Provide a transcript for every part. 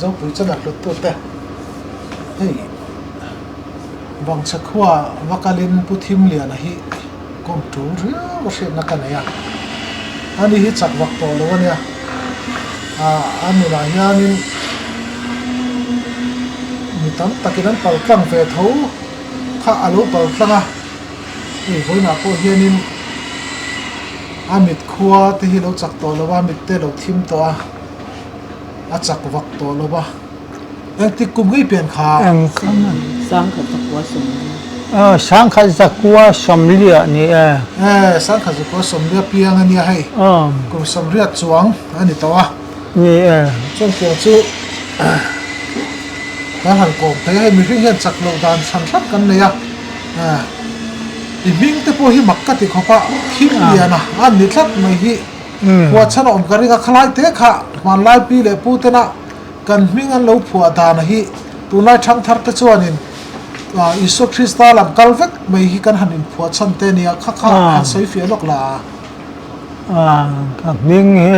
Zopui channel hluttute hei Vangchhe khua va kalin Pu Thimliana hi kawm tul riau a hriatna ka nei a, ani hi chak vak tawh lo a nia, a nunah hianin mi tam takin an pal tlang ve tho kha a lo pal tlang a, hei vawiinah pawh hianin a mit khua te hi lo chak tawh lo a, mit te lo thim tawh a, a chak vak tawh lo a. Engtik kum ngei pian kha? Sangkhat zakua sawmli. Sangkhat zakua sawmli a ni e. E, sangkhat zakua sawmli a piang a nia hei. Kum sawmriat chuang a ni tawh a. Ni e. Chuan tiang chu kan han kawm thei a, hei mihring hian chak loh dan hran hran kan nei a. I hming te pawh hi mak ka ti khawp a, thim lian a an ni tlat mai hi. Phuahchhan a awm ka ring a, khalai te kha hmanlai pi leh pu tena Kan hming an lo phuah dan hi tunlai thangthar te chuanin Isua Krista lam kal vek mai hi kan han inphuah chhan te nia, kha kha han sawi fiah lawk la. Ka hming hi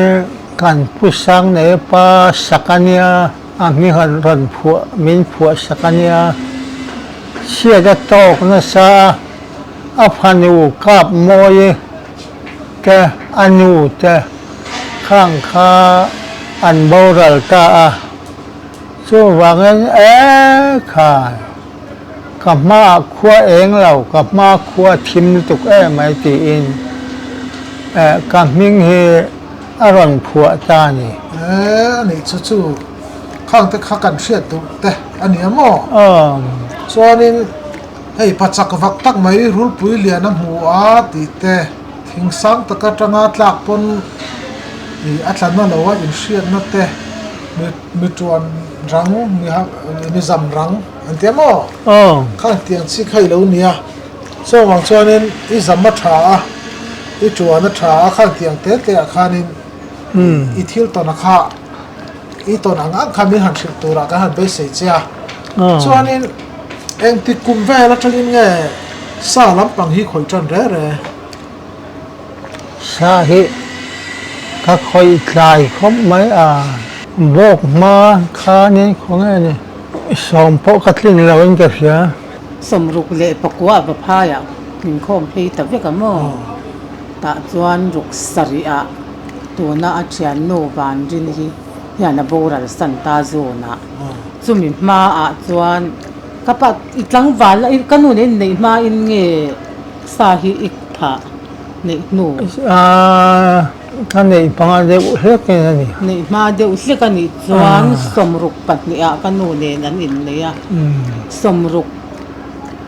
kan Pu Sangnei pa sak a nia, a hming han rawn phuah, min phuah sak a nia. Chhiat a tawk nasa a, a fanu kap mawi te, a nu te khang kha an boral ta a, chuvangin e kha ka hmaah khua eng lo, ka hma khua thim lutuk em mai tiin ka hming hi a rawn phuah ta a ni. E a nih chu chu khang te kha kan hriat duh te a ni a maw? Chuanin hei pachak vak tak mai rulpui lian a hmu a tih te. Thing sang tak atanga tlak pawn ih a tla na lo a inhriatna te mi mi tuan rang mi ha mi zam rang an ti a maw? Khang tiang chi kha i lo nia. Chuvang chuanin i zam a tha a, i tuan a tha a khang tiang te te ah khanin i thil tawn a kha i tawn ang ang kha min han hrilh turah kan han beisei che a. Chuanin engtik kum vel atangin nge sa lampang hi khawih tan re re? Sa hi ka khawih tlai khawp mai a, bawk hma khanin khawnge ni sawm pawh ka tlin lo in ka hria. Sawmruk leh pakua va phaiah inkhawm phei ta vek a maw? Tah chuan ruk sarih ah tuna a thiannu Vanrin hi hian a boral san ta zawnah chumi hmaah chuan ka pa i tlangval ka nu nen inneih hmain nge Sa hi i thah neih hnu. Ka neih hma deuh hlek in a ni. Neih hma deuh hlek a nih chuan sawmruk pahnih ah ka nu nen an innei a. Sawmruk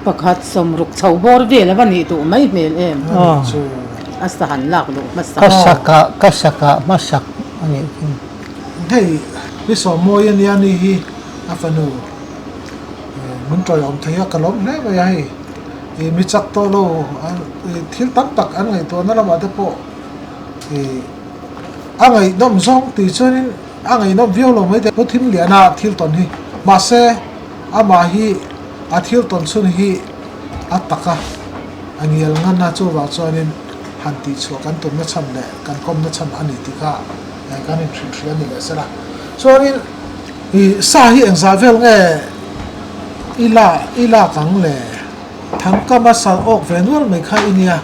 pakhat sawmruk chho bawr vel a va nih duh mai hmel em? A sa han lak luh hmasak. Ka sakah ka sakah hmasak a nih chu. Hei hi sawmmawi a nia ni hi a fanu min tawiawm thei a ka lawm hle mai a hei. Ih mi chak tawh lo ih thil tam tak an ngaihtuahna lamah te pawh ih a ngaihnawm zawng tih chuanin a ngaihnawm viau lo mai te Pu Thimliana thil tawn hi mahse amah hi a thil tawn chhun hi a tak a a ngial ngan a chuvang chuanin han tihchhuah kan tumna chhan leh kan kawmna chhan a ni tih kha kan inhrilh hrih a ni leh sela chuanin ih sa hi engzah vel nge I la i lak ang le. Thangkam a sal awk ve nual mai kha i nia.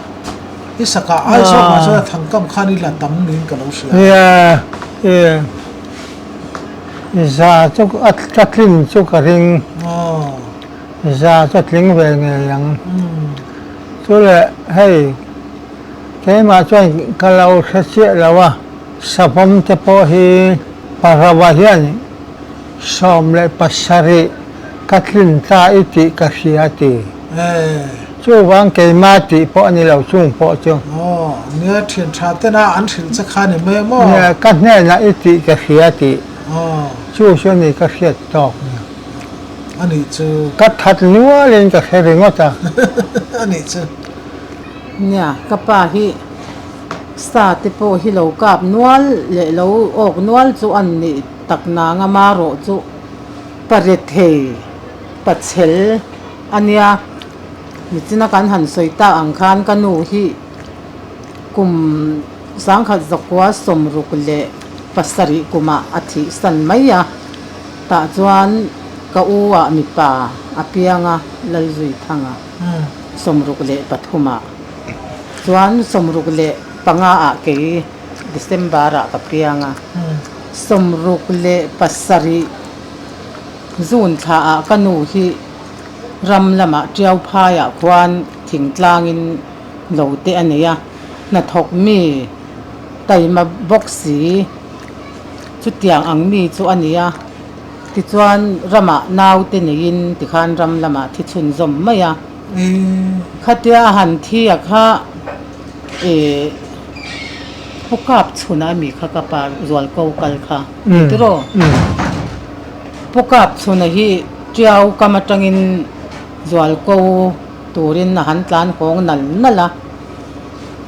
I sakah Aizawl mah chuan a thangkam khan i la tam niin ka lo hria. Nia, i za chu a ka tlin chu ka ring. Za chu a tling ve ngei ang. Chu leh hei keimah chuan ka lo hre chiah lo a, savawm te pawh hi Parava hian 17 ka tlin ta i tih ka hria ti. Chuvang keimah tih pawh a ni lo chung pawh chu. Aw, nia thian tha tena an hrilh che kha ni mai a maw? Nia, ka hnenah i tih ka hria tih. Chu chu a ni ka hriat tawk ni. A nih chu. Ka that nualin ka hre ringawt a. A nih chu. Nia, ka pa hi sa te pawh hi lo kap nual leh lo awk nual chu an nih. Tak nang ama rawh chu pa rethei pa chhel a nia. Nichina kan han sawi tak ang khan ka nu hi kum 1967 kumah a thih san mai a. Tah chuan ka u ah mipa a piang a, Lalzuithanga 63 ah. Chuan 65 ah kei December ah ka piang a. 67 June thla ah ka nu hi ram lamah Tiauphai ah khuan thingtlangin lo te a nei a, hnathawk mi taima bawk si. Chutiang ang mi chu a ni a, tichuan ramah naute neiin tikhan ram lamah thi chhunzawm mai a. Khatia a han thi a kha ih pu kap chhun a mi kha ka pa zual ko kal kha ni tiraw? Pu kap chhun a hi Tiau kam atangin zual ko turin a han tlan hawng nal nal a.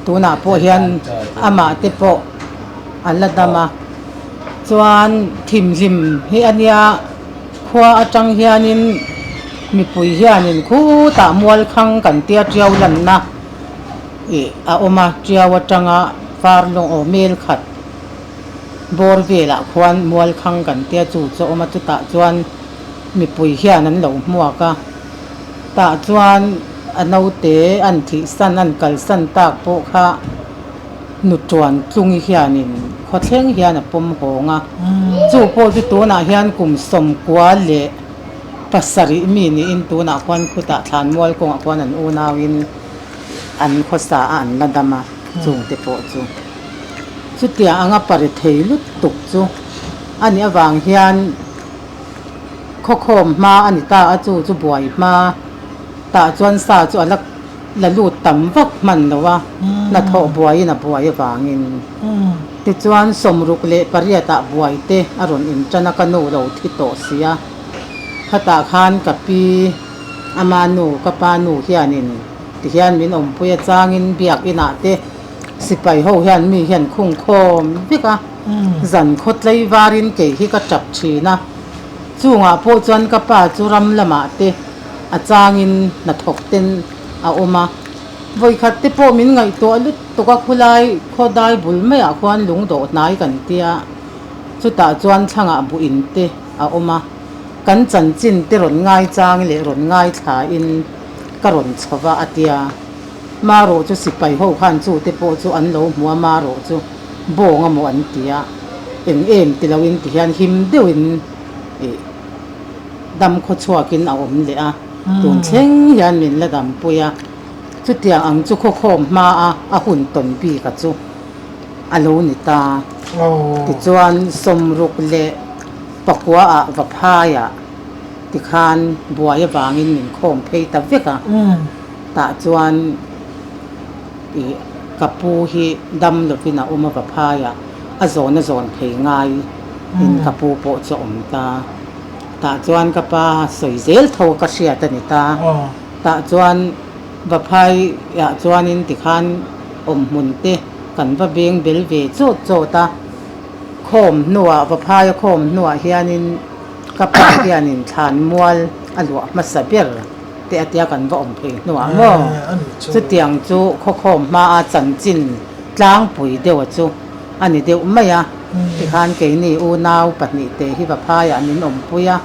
Tunah pawh hian amah te pawh a la dam a, chuan thimhlim hi a nia, khua atang hianin mipui hianin khutah mualkhang kan tia tiau lanna ih a awm a, tiau atanga far lawng aw mel khat bawr velah khuan mualkhang kan tia chu chu a awm a, chutah chuan mipui hian an lo hmuak a. Tah chuan a naute an thihsan an kalsan tak pawh kha nuṭuan tlungi hianin khawthleng hian a pawm hawng a. Chu pawh chu tunah hian kum 97 mi niin tunah khuan khutah thlanmual kawngah khuan an unauin an khawsa a an la dam a chungte pawh chu. Chutiang anga pari thei lutuk chu a nih avang hian. Khawkhawm hma a ni ta a, chu chu buai hma tah chuan sa chu a la la lut tam vak hman lo a, hnathawh buaiin a buai avangin. Tichuan 68 ah buai te a rawn intan a, ka nu lo thi tawh si a, khatah khan ka pi ama nu ka pa nu hianin tihian min awmpui a changin biak inah te sipai ho hian mi hian khungkhawm vek a. Zan khaw tlei varin kei hi ka tap thin a, chungah pawh chuan ka pa chu ram lamah te a changin hnathawk ten a awm a. Vawikhat te pawh min ngaihtuah lutuk a, khulai khaw dai bul maiah khuan lungdawh hnai kan tia, chutah chuan thlangah buh in te a awm a, kan chanchin te rawn ngaichang leh rawn ngaithlain ka rawn chho va a tia. Marawh chu sipai ho khan chu te pawh chu an lo hmu a, marawh chu. Bawng amaw an ti a, eng em ti loin ti hian him deuhin ih dam khaw chhuakin a awm leh a, tun thleng hian min la dampui a, chutiang ang chu khawkhawm hma a a hun tawn bik a chu a lo ni ta. Tichuan 69 ah Vaphaiah tikhan buai avangin min khawm phei ta vek a, tah chuan. Ih, ka pu hi dam lovin a awm a va phai a, a zawn a zawn phei ngai in ka pu pawh chu a awm ta. Tah chuan ka pa sawi zel tho ka hriat a ni ta. Tah chuan va phai ah chuanin tikhan awm hmun te kan va beng bel ve chawt chawt a. Khawm hnuah, va phai a khawm hnuah hianin ka pa hianin thlan mual a luah hmasa ber. Te a tia kan va awm phei hnuah maw? Chutiang chu khawkhawm hmaa chanchin tlangpui deuha chu a ni deuh mai a. Tikhan keini unau pahnihte hi va phaiah min awmpui a.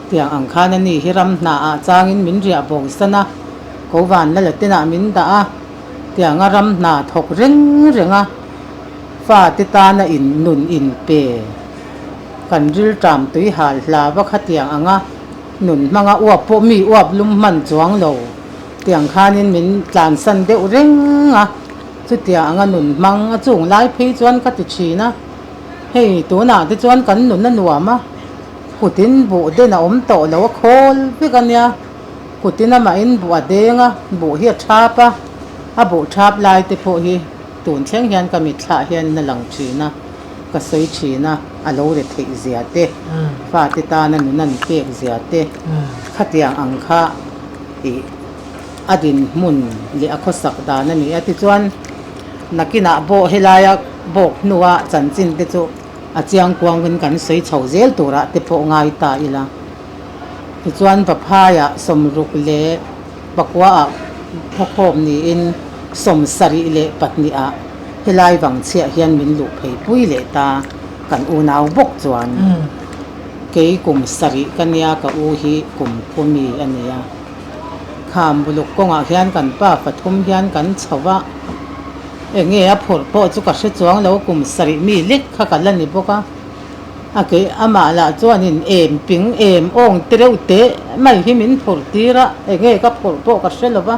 Tiang ang khan a ni hi ram hnaah changin min riah bo san a, ko van la la tenah min dah a. Tianga ram hna thawk reng reng a, fate tana in nun inpe kan rilṭam tui hal hlau a khatiang anga. Nun hmanga uap pawh mi uap lum hman chuang lo tiang khanin min tlansan deuh reng a, chutiang anga nun hmang a chung lai phei chuan ka ti thin a, hei tunah te chuan kan nun a nuam a, kutin buh den a awm tawh lo a khawl vek a nia, kutin amahin buh a deng a, buh hi a thap a, a buh thap lai te pawh hi tun thleng hian ka mitthlah hian a lang thin a. Ka sawi thin a, a lo re theih zia te, fate tana nun an pek zia te, khatiang ang kha ih a dinhmun leh a khawsak dan a ni a. Tichuan, nakinah bawh helaia bawk hnua chanchin te chu a chiangkuangin kan sawi chho zel turah te pawh ngai ta ila. Tichuan, Vaphaiah 69 ah khawkhawm niin 72 ah helai vang chhiah hian min luh phei pui leh ta kan unau bawk chuan. Kei kum sarih ka nia ka u hi kum khumi a nia. Kham buluk kawngah hian kan pa pathum hian kan chho a, enge a phurh pawh chu ka hre chuang lo, kum sarih mi lek kha ka la ni bawk a. A kei amah lah chuanin em ping em awng te reuh teh mai hi min phurh tir a, enge ka phurh pawh ka hre lo va,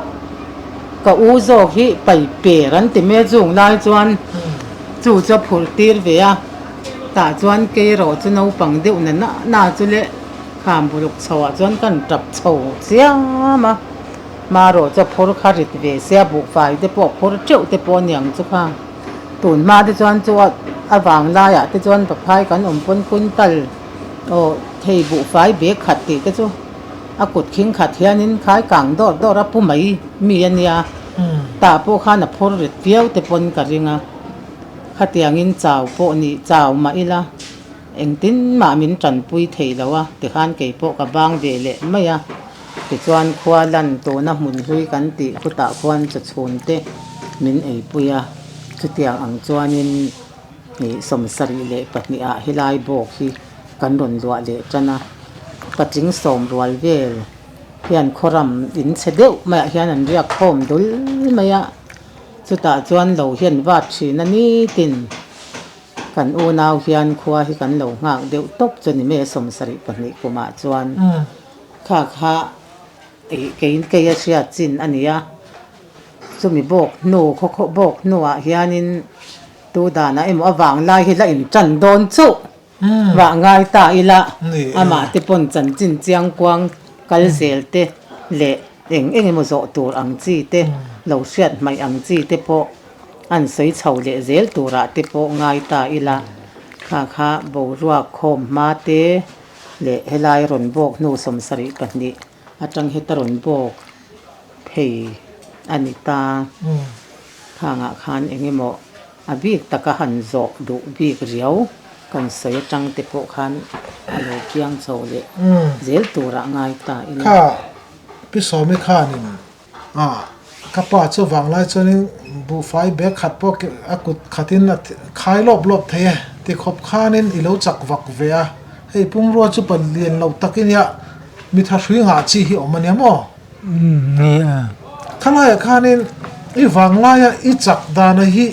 ka u zawk hi pai per an ti mai a chung lai chuan chu chu a phurh tir ve a, tah chuan kei erawh chu naupang deuh na na na chu le kham buluk chho ah chuan kan tap chho chiam a, hmarawh chu a phur kha rit ve sia buhfai te pawh a phur teuh te pawh a niang chu kha. Tun hma te chuan chu a vang laiah te chuan paphai kan awm pawn quintal aw thei buhfai bag khat tih te chu a kut khing khat hianin khai kang dawr dawr a pu mai mi a nia tah pawh khan a phur rit viau te pawn ka ring a khatiangin chau pawh nih chau mah ila engtin mah min tanpui thei lo a tikhan kei pawh ka bang ve leh mai a. Tichuan khua lan tuna hmun hlui kan tih khutah khuan chawchhun te min eipui a, chutiang ang chuanin ih 72 ah helai bawk hi kan rawn luah leh tan a, patling sawm rual vel hian khawram in chhe deuh maiah hian an riak khawm dul mai a, chutah chuan lo hian vat thin a nitin. Kan unau hian khua hi kan lo nghak deuh tawp chu ni mai a 72 kumah chuan. Kha kha ih kei kei a hriat chin a ni a, chumi bawk hnu khaw khaw bawk hnuah hianin tu danah emaw a vang lai hi la intan dawn chauh vah ngai ta ila amah te pawn chanchin chiang kuang kal zel te leh eng eng emaw zawh tur ang chi te lo hriat hmaih ang chi te pawh an sawi chho leh zel turah te pawh ngai ta ila kha kha boruak khawm hma te. Leh helai rawn bawk hnu 72 atang heta rawn bawk phei a ni ta. Khangah khan eng emaw a bik taka han zawh duh bik riau kan sawi atang te pawh khan a lo piang chho leh zel turah ngai ta ila. Kha Pi Sawmi khanin A, ka pa chu vanglai chuanin buhfai bag khat pawh a kut khatin a khai lawp lawp thei e ti khawp khanin i lo chak vak ve a, hei pumrua chu pa lian lo tak i nia, mi tha hrui ngah chi hi awm a nia maw? Umm ni a. Khalaiah khanin i vanglaia i chak dana hi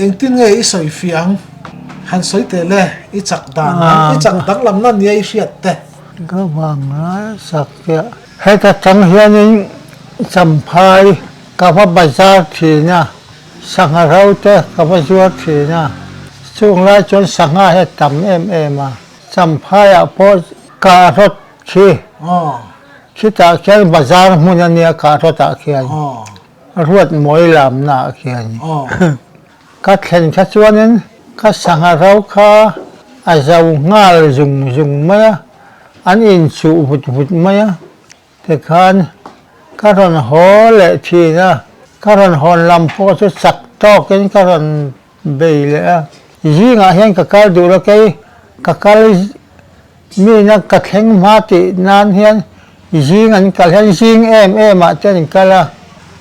engtin nge i sawi fiah ang? Han sawi teh le, i chak dan i chak danglamna nia i hriat te. Ka vanglai chak chiah. Heta tang hianin Champhai ka va bazar thin a, sangha ro te ka va zuar thin a, chung lai chuan sangha hi a tam em em a, Champhaiah pawh kahrawt khi khitah khian bazar hmun a nia kahrawtah khian ruat mawi lamnaah khian ka thlen kha chuanin ka sangha ro kha a zo nghal zung zung mai a. An inchuh vut vut mai a, tikhan ka rawn haw leh thin a, ka rawn hawn lam pawh chu chak tawkin ka rawn bei leh a. Zingah hian ka kal duh lo kei, ka kal mina ka thleng hma tih nan hian zing an kal hian zing em em ah te an kal a,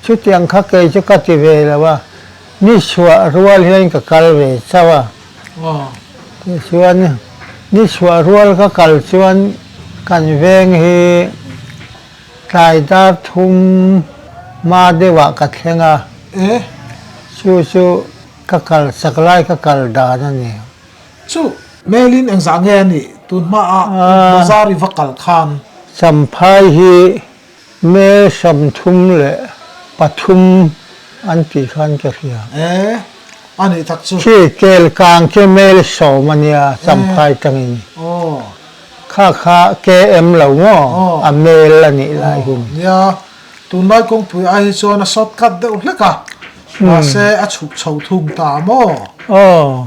chutiang kha kei chu ka ti ve lo a, ni chhuah rual hian ka kal ve chauh a. Tichuan, ni chhuah rual ka kal chuan kan veng hi tlai dar thum hma deuhah ka thleng a, chu chu ka kal chak lai ka kal dan a ni. Chu Melin engzah nge a nih tun hmaah bazar i va kal khan? Champhai hi Mel 33 an tih khan ka hria. E, a nih tak chu. Khi kel kang khi mel 10 a nia Champhai tangin. Aw. Kha kha KM lo maw? Aw. A mel a nih lai hun. Nia, tunlai kawngpui ai hi chuan a short cut deuh hlek a, mahse a chhuk chho thung ta maw? Aw.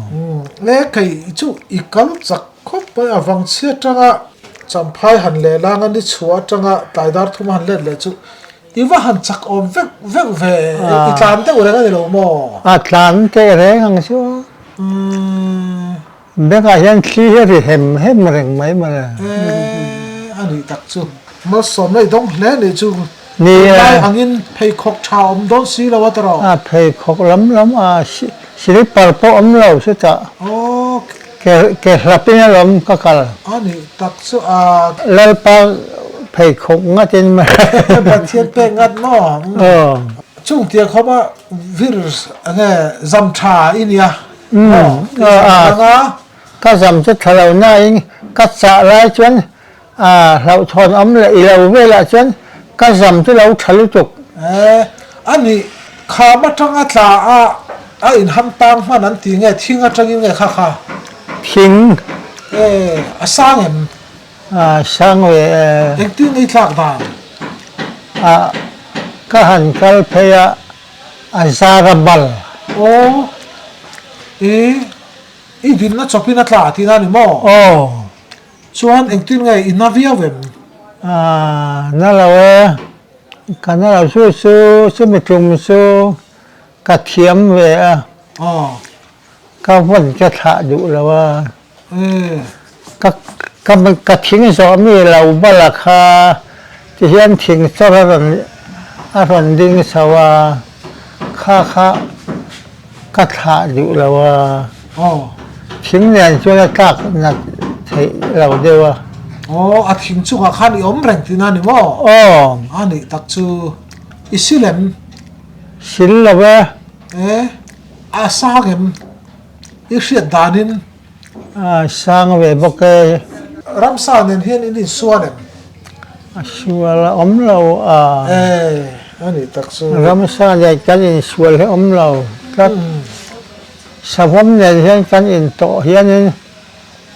E, kei chu i kal chak Khawp mai a vang chhi atanga Champhai han leh langa ni chhuah atanga tlai dar thuma han let leh chu i va han chak awm vek vek ve, i tlan deuh reng a ni lo maw? A tlan teh reng ang chu. Bengah hian thli hi a ri hem hem reng mai mawle. E, a nih tak chu. Malsawmna i dawng hle nih chu. Ni e. Tunlai angin pheikhawk tha awm dawn si lo a tawrh. A pheikhawk lam lam a, slipper pawh awm lo chutah. Aw. Ke ke hlapin alawm ka kal. A nih tak chu a. Lalpa pheikhawk ngatin mai. Pathian pek ngat maw? Aw. Chung tiang khawp a vir enge zam tha i nia maw? I zam tlang a. Ka zam chu tha lo nain ka chah lai chuan A hlauhthawn awm leh i lo velah chuan ka zam chu lo tha lutuk. E, a nih, kham atanga tla a a inham tang hman an ti nge, thing atangin nge kha kha? Thing. E, a sang em? A sang ve e. Engtin i tlak dan? A, ka han kal phei a, a zar a bal. Aw, e, i dinna chawpin a tla tihna a ni maw? Aw. Chuan engtin nge i na viau em? Aaa na lo e, ka na lo chu chu chumi tum chu ka thiam ve a, ka vawn ka thlah duh lo a, ka ka ka thing zawh mi lo bala kha tihian thing chawr a rawn a rawn ding chho a, kha kha Ka thlah duh lo a. Aw. Thing nen chuan a tlak nat theih lo deuh a. Aw, a thing chungah khan i awm reng tihna a ni maw? Aw. A nih tak chu i sil em? Sil lo e. E, a sang em? I hriat danin. A sang ve bawk e. Ramsa nen hian in insual em? A sual a awm lo a. E, a nih tak chu. Ramsa nen kan insual hi awm lo tlat. Savawm nen hian kan intawh hianin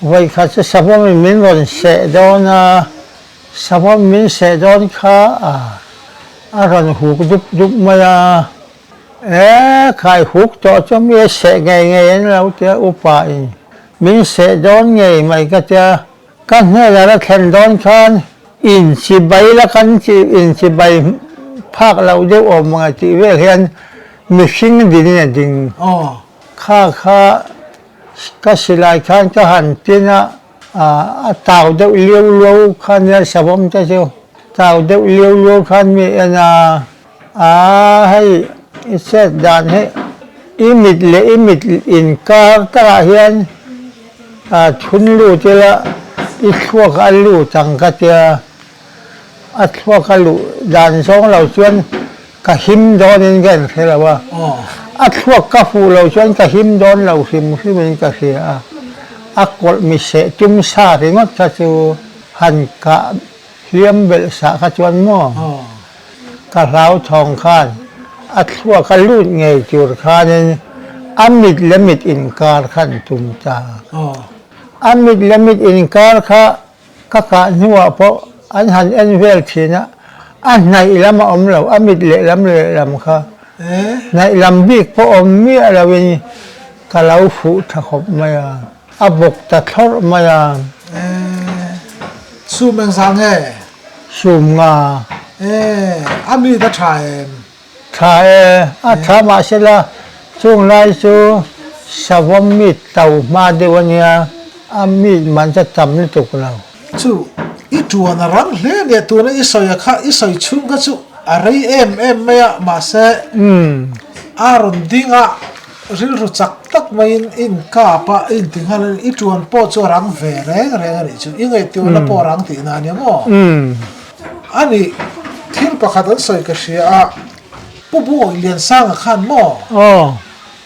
vawikhat chu savawmin min rawn seh dawn a, savawm min seh dawn kha a rawn huk dup dup mai a. E, khai huk tawh chu mi a seh ngei ngei an lo tia upa in min seh dawn ngei mai ka tia ka hnenah la thlen dawn khan inchibai la kan chi inchibai phak loh deuh awm ang tih vel hian mihring dinin a ding kha kha ka silai khan ka han tin a a tau deuh liau liau kha nia savawm te chu tau deuh liau liau khan mi en a. A hei i chet dan hi i mit leh i mit inkar takah hian a thun lut ila i thluak a lut ang ka tia, a thluak a luh dan zawng lo chuan ka him dawnin ka inhre lo a, a thluak ka fuh lo chuan ka him dawn lo hrim hrimin ka hria a, a kawlh mi seh tum sa ringawt kha chu han kah Hliam belh sah kha chuan maw ka hlauthawng khan a thluak a lut ngei tur khanin a mit leh mit inkar kha an tum ta. A mit leh mit inkar kha ka kah hnuah pawh an han en vel thin a, a hnaih lam a awm lo, a mit lehlam lehlam kha hnaih lam bik pawh awm miah loin ka lo fuh tha khawp mai a. A bawk ta thlawrh mai a. E, sum engzah nge? Sum nga. E, a mi ta tha em? Tha e, a tha mahsela chung lai chu savawm mi to hma deuh a nia, a mi man chu a tam lutuk lo. Chu, i tuan a rang hle a nia, tuna i sawi a kha, i sawi chhung kha chu a rei em em mai a, mahse a rawn ding a. Rilru chak tak maiin i inkap a, i intinghal a, i tuan pawh chu a rang ve reng reng a nih chu. I ngaihtuahna pawh a rang tihna a nia maw? A nih, thil pakhat an sawi ka hria a, Pu Buawi Liansanga khan maw?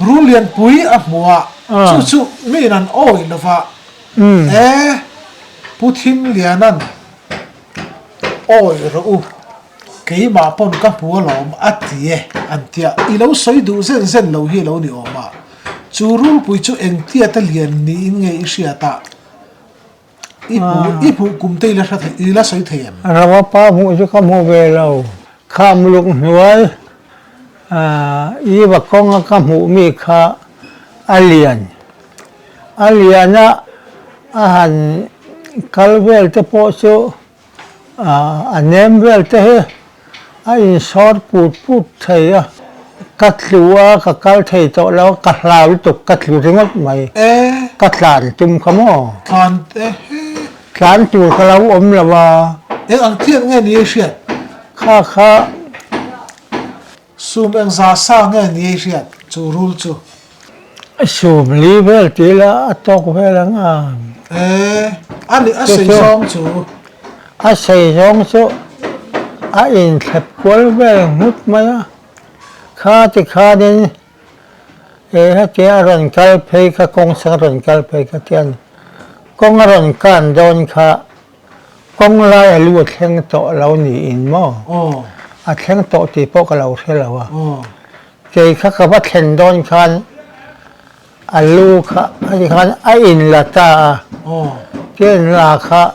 Rul Lianpui a hmu a, chu chu miin an awih lo va, E, Pu Thimliana'n awih rawh u. Keimah pawn ka hmu alawm a ti e an tia. I lo sawi duh zen zen lo hi a lo ni awm a. Chu rulpui chu engtiat a lian niin nge i hriat a? I hmuh i hmuh kum te i la hre thei i la sawi thei em? Rama pa hmuh chu ka hmu ve lo. Kham luk hnuai i va kawnga ka hmuh mi kha a lian. A lian a a han kal vel te pawh chu A nem vel te hi a insawr put put thei a, ka tlu a, ka kal thei tawh lo a, ka hlau lutuk, ka tlu ringawt mai. Ka tlan tum kha maw? Tlan te hi. Tlan tur ka lo awm lo a. Eng ang thiat nge ni ei hriat? Kha kha. Sum eng za sa nge ni ei hriat chu rul chu? Sumli vel tih ila a tawk vel ang a. E, a ni a sei zawng chu. A sei zawng chu a inthlep kual vel nghut mai a, kha tikhanin e hetia a rawn kal phei kha kawng sang a rawn kal phei kha tian kawng a rawn kan dawn kha kawng lai a lu a thleng tawh lo niin maw? A thleng tawh tih pawh ka lo hre lo a. Kei kha ka va thlen dawn khan a lu kha heti khan a in la ta a, ti in la kha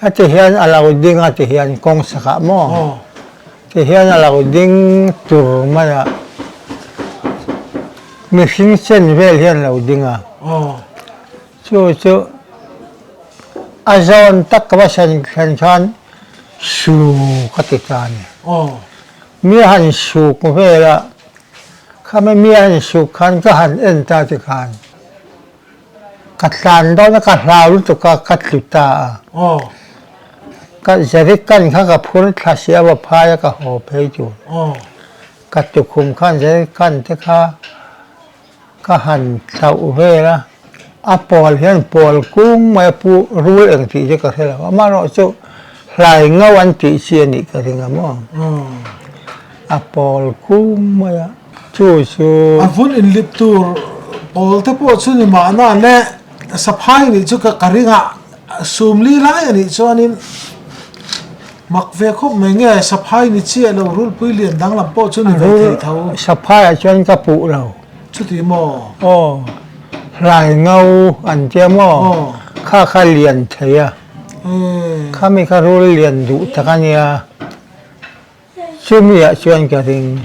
heti hian a lo ding a ti hian kawng sakah maw ti hian a lo ding tur mai a, mihring chen vel hian a lo ding a, chu chu a zawn tak ka va thlen khan su ka ti ta a ni. Mi a han suk vel a, khami mi a han suk khan ka han en ta ti khan ka tlan dawn a, ka hlau lutuk a, ka tlu ta a. Ka jerrycan kha ka phur thla si a, va phai a ka haw phei tur. Ka tukhum khan jerrycan te kha Ka han thlauh vel a, a pawl hian pawl kung mai a pu rul eng tih chu ka hre lo, amaherawh chu hlai ngo an tih chi a nih ka ring a maw, a pawl kung mai a chu chu. A vun inlip tur pawl te pawh chu ni mahna le saphai nih chu ka ring a, sumli lai a nih chuanin mak ve khawp mai nge saphai ni chiah lo rulpui lian danglam pawh chu ni ve thei tho. Saphai ah chuan ka puh lo. Chuti maw? Aw, hlai ngo an tia maw? Aw. Kha kha lian thei a. Khami kha rul lian duh tak a nia. Chumi ah chuan ka ring.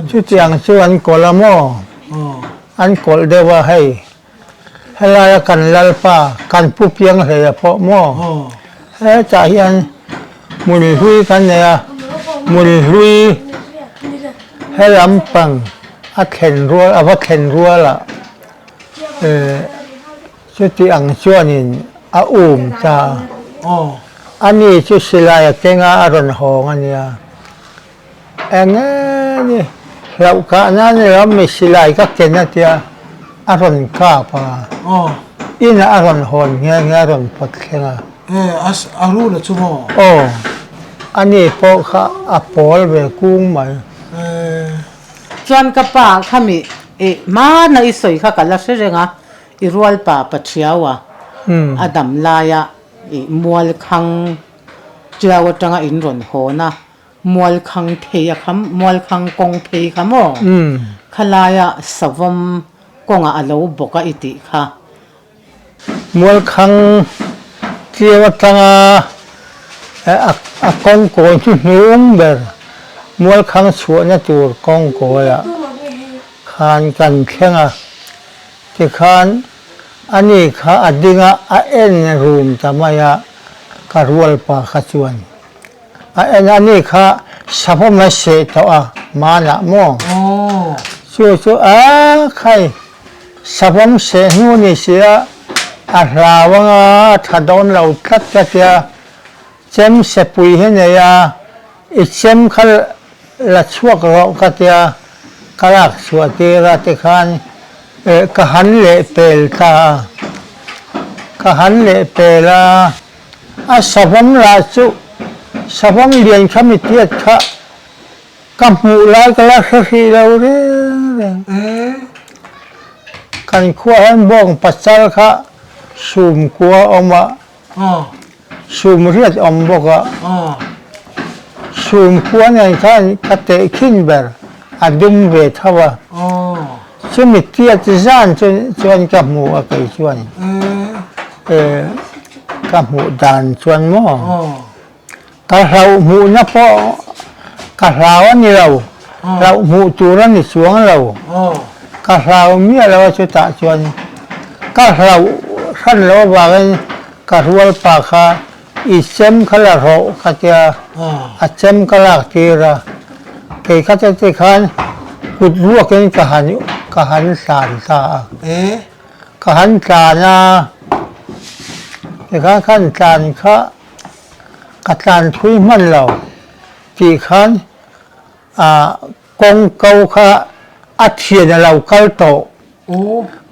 Chutiang chu an kawlh a maw? An kawlh deuh a hei. Helaia kan Lalpa, kan Pu Pianghleia pawh maw? Hetah hian hmun hlui kan nei a, hmun hlui he lampang a thlen rual, a va thlen rualah chuti ang chuanin a um ta a. Ani chu silai a kenga a rawn hawng a nia. Eng nge ni hlauh kah nan ni lo mi silai ka ken a tia a rawn kap a, inah a rawn hawn nghe nghe a rawn pawt thleng a. E a rul a chu maw? Aw, ani pawh kha a pawl ve kung mai. E. Chuan ka pa khami i hmana i sawi kha ka la hre reng a, i rualpa Pathiau a, a dam laia i mualkhang Tiau atanga in rawn hawn a, Mualkhang phei a kham, Mualkhang kawng phei kha maw? Khalaia savawm kawngah a lo bawk a i tih kha. Mualkhang Tiau atanga a kawng kawi hnuhnung ber Mualkhang chhuahna tur kawng kawiah khan kan thleng a, tikhan ani kha a ding a, a en rum ta mai a, ka rualpa kha chuan. A en a ni kha savawm a seh tawh a manah maw? Chu chu a khai savawm seh hnu ni si a, a hlau anga a tha dawn lo tlat ka tia, chem sepui hi nei a, i chem kha la chhuak rawh ka tia, ka lak chhuah tir a tikhan ka han leh pel ta a, ka han leh pel a. A savawm lah chu savawm lian kha mi tiat kha ka hmuh lai ka la hre hrih lo reng reng. Kan khua hian bawng pachal kha sum kua a awm a, sum riat a awm bawk a, sum kua nen khan ka tehkhin ber a dum ve tho a. Chumi tiat zan chu chuan ka hmu a kei chuan ka hmuh dan chuan maw ka hlauh hmuhna pawh ka hlau a ni lo hlauh hmuh tur a ni chuang lo ka hlau miah lo a chutah chuan ka hlauh hran loh avangin ka rual pa kha I chem kha la rawh ka tia, a chem ka lak tir a, kei kha te te khan kut ruakin ka han ka han tlan ta a, ka han tlan a, tikhan khan tlan kha ka tlan thui hman lo tih khan ah kawng ko kha. A thian a lo kal tawh.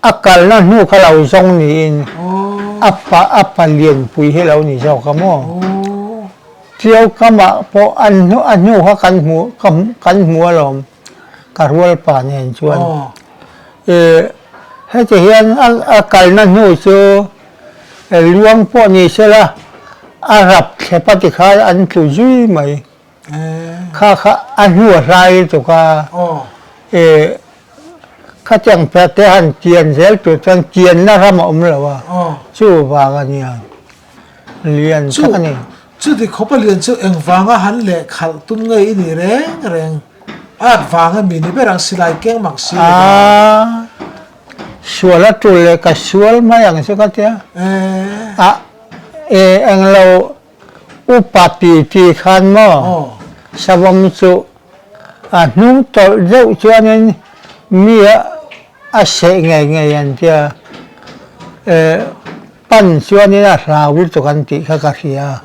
A kalna hnu kha lo zawng niin a pa a pa lianpui hi lo ni zawk a maw? Tiau kamah pawh a hnu a hnu kha kan hmu kan hmu alawm ka rual pa nen chuan. Ih heti hian a a kalna hnu chu luang pawh ni sela a rap thlep a tikhan an tlu zui mai. Kha kha a hnu a hlai lutuk a, ih khatiang piah te han kian zel tur chuan kianna ram a awm lo a, chuvang a nia lian tak a ni. Chuti khawp a lian chu engvanga han lehkhalh tum nge i nih reng reng at vang a mi ni ber ang silai keng mak si lo va. A sual a tul leh ka sual mai ang chu ka tia, a englo Upa ti ti khan maw savawm chu a hnung tawlh deuh chuanin mi a seh ngei ngei an tia, pan chuanin a hlau lutuk an tih kha ka hria,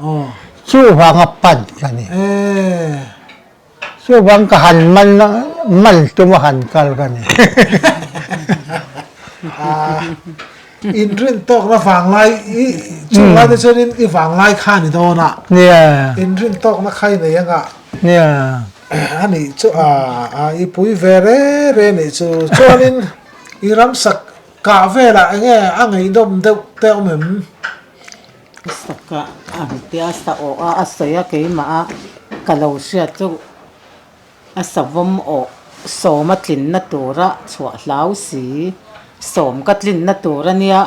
chuvanga pan ka ni. Chuvang ka han man man tum a han kal ka ni. Inrin tawkna vanglai i chung lai te chuanin i vanglai kha ni dawn a. Nia. Inrin tawkna kha i nei anga. Nia. A nih chu a a i pui ve re re nih chu. Chuanin i ramsak kah velah enge a ngaihnawm deuh te awm em? Saka ang tia sa awh a, a sawi a keimah a ka lo hriat chu a savawm awh sawm a tlinna tura chhuah hlau si, sawm ka tlinna tur a nia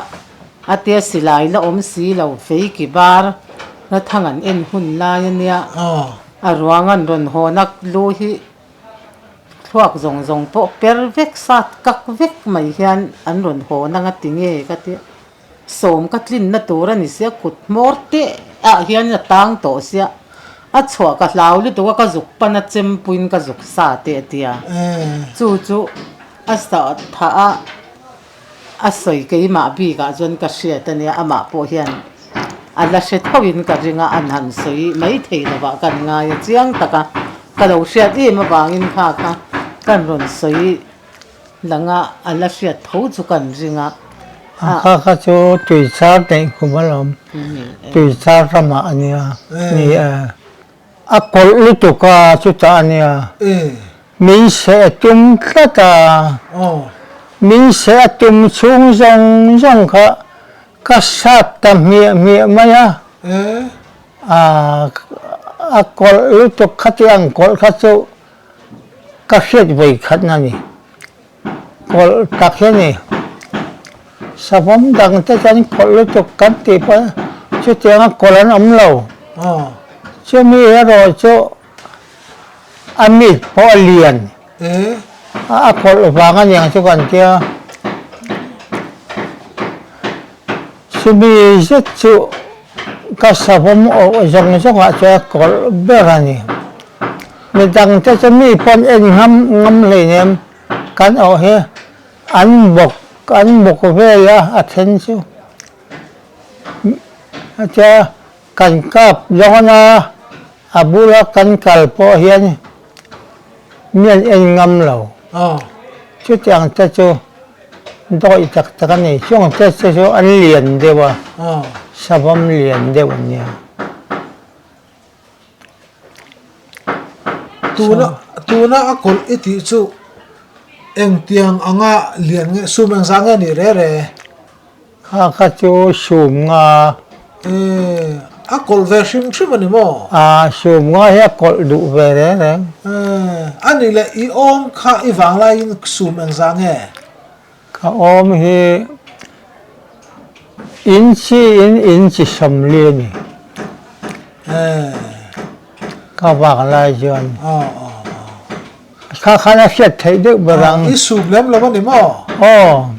a tia silai la awm si lo fei ki bar la thang an en hun lai a nia a ruang an rawn hawn a lu hi thluak zawng zawng pawh per vek sat kak vek mai hian an rawn hawn anga ti nge ka tia. Sawm ka tlinna tur a ni sia, kut hmawr teh ah hian a tang tawh sia, a chhuah ka hlau lutuk a, ka zuk pan a chempuiin ka zuk sa teh a tia. Chu chu a sa thah a, a sawi keimah bikah chuan ka hriat a nia, amah pawh hian a la hre thoin ka ring a, an han sawi mai thei lovah kan ngai a chiang tak a, ka lo hriat em avangin kha kha kan rawn sawi. Langa a la hriat tho chu kan ring a. A kha kha chu tuichar neih kum alawm, tuichar ramah a nia, ni e. A kawlh lutuk a chutah a nia, min seh a tum tlat a, min seh a tum chhung zawng zawng kha ka sat ta hmiah hmiah mai a, a kawlh lutuk khatiang kawlh kha chu Ka hriat vawi khatna ni. Kawlh tak hi a ni. Savawm dang te chuan kawlh lutuk kan tih pawh chutianga kawlh an awm lo. Chumi erawh chu a mit pawh a lian. A kawlh vang a niang chu kan tia. Chumi zet chu ka savawm awh zawng zawngah chuan a kawlh ber a ni. Mi dangte chu mi pawn en ngam ngam hleinem kan awh hi an bawk an bawk vel a a then chu hetia kan kap dawn a a bula kan kal pawh hian mi an en ngam lo chutiang te chu dawih tak tak a ni chung te chu an lian deuh a savawm lian deuh an nia. Tuna tuna a kawlh i tih chu engtiang anga lian nge sum engzah nge nih re re? Kha kha chu sum nga. Ee a kawlh ve hrim hrim a ni maw? Aa sum nga hi a kawlh duh ve re reng. Ee a nih leh i awm kha i vang laiin sum engzah nge? Ka awm hi inchi in inchi sawmli a ni. Ka vak lai chuan kha khan a hriat theih deuh ber ang. I sum lem lo a ni maw? Aw.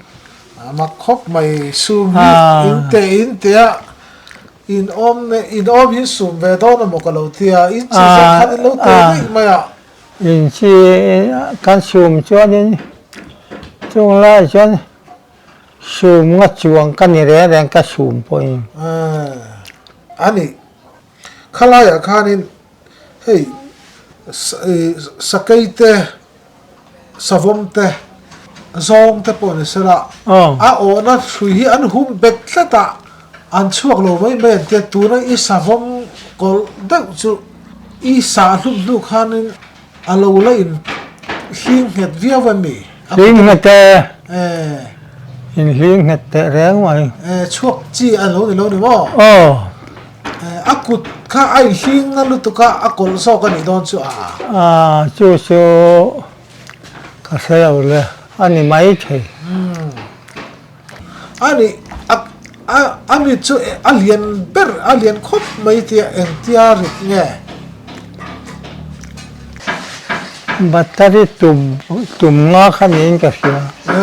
A mak khawp mai sum hi in teh in teh a in awm in awm hi sum ve dawn a maw ka lo tia inchi zawk khan in lo teh daih mai a. Inchi kan sum chuanin chung lai chuan sum nga chuang ka ni reng reng ka sum pawhin. A ni, khalaiah khanin hei sakei te. Savawm te, zawng te pawh ni sela, a awhna hrui hi an hum bet tlat a, an chhuak lo mai mai an tia, tuna i savawm kawlh deuh chu i sah hlum hnu khanin a lo la in hling nghet viau em mi? Hling nghet e, in hling nghet teh reng mai. Chhuak chi a lo ni lo ni maw? Aw. A kut kha a inhling na lutuk a, a kawlh zawk a nih dawn chu a. A, chu chu ka hre lo le, a ni mai thei. A nih, a, a, a mit chu a lian ber, a lian khawp mai tia engtia rit nge? Battery tum, tum nga kha niin ka hria. E,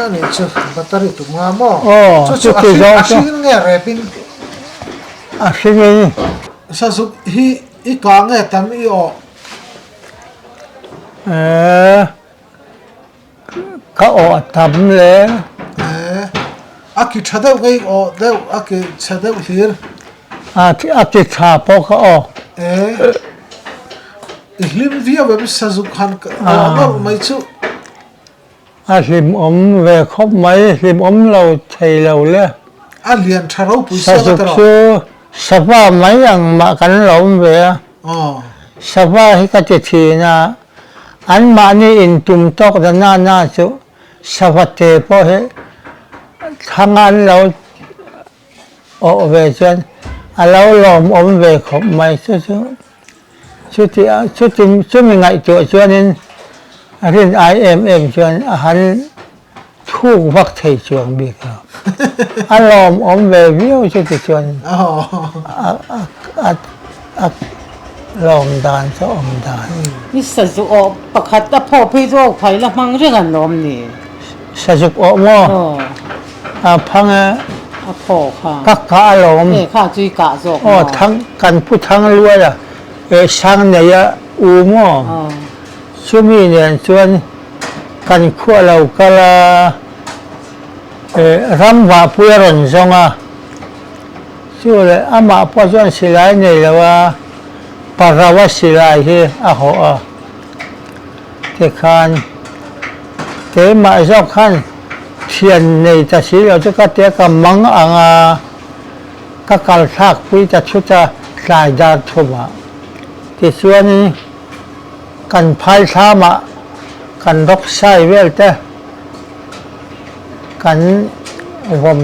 a nih chu, battery tum nga maw? Aw, chu chu a hring, a hring nge repin? A hringin. Sazuk hi i kah nge tam i awh? Eeh, ka awh a tam le. Eeh, a ki tha deuh nge i awh deuh, a ki chhe deuh hlir? A ki tha pawh ka awh. Eeh, i hlim viau em sazuk han awh nawlh mai chuh. A hlimawm ve khawp mai, hlimawm lo thei lo le. A lian tha ropui siam a Sazuk tawh. chu sava mai ang mah kan lo awm ve a. Sava hi ka ti thin a, anmahni intum tawk da na na chu sava te pawh hi thlang an lo awh ve chuan a lo lawmawm ve khawp mai chu chu. Chuti a chuti chumi ngaihtuah chuanin rin ai em em chuan a han thuk vak thei chuang bik lo. A lawmawm ve viau chuti chuan a a a lawm dan chu a awm dan. I sazuk awh pakhat a phawh phei chu awk phai la hmang reng an lawm ni. Sazuk awh maw? A phang e. A phaw kha. Ka kah a lawm. E kha chu i kah zawk maw? Aw thang kan pu thang luai a e sang nei a u maw? Chumi nen chuan kan khuah lo kal a e ram vahpui a rawn zawng a chu leh amah pawh chuan silai nei lo a parau a silai hi a hawh a tikhan keimah zawk khan Thian nei ta si lo chu ka tia ka mang ang a, ka kal thlak pui ta thut a tlai dar thum ah. Tichuanin kan phai thlam ah kan rawk sai vel te kan vawm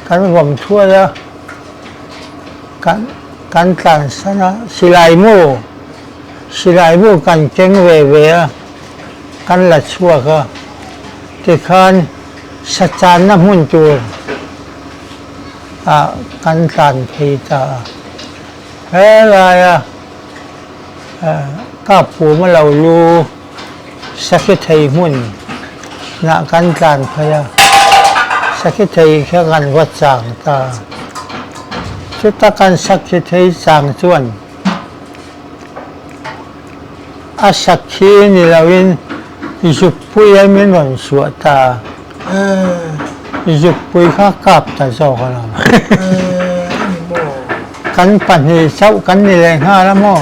kan vawm thuai a, kan kan tlansan a, silai mu silai mu kan keng ve ve a. Kan la chhuak a, tikhan sachanna hmun tur ah kan tlan phei ta a. Helaia Kapuma lo lu Sakhi thei hmun nah kan tlan phei a, Sakhi thei kha kan va chang ta a. Chuta kan Sakhi thei chang chuan A sakhi ni loin zukpui a min rawn suah ta a, zukpui kha kap ta zawk a lo. Kan pahnih chauh kan ni leh nghal a maw?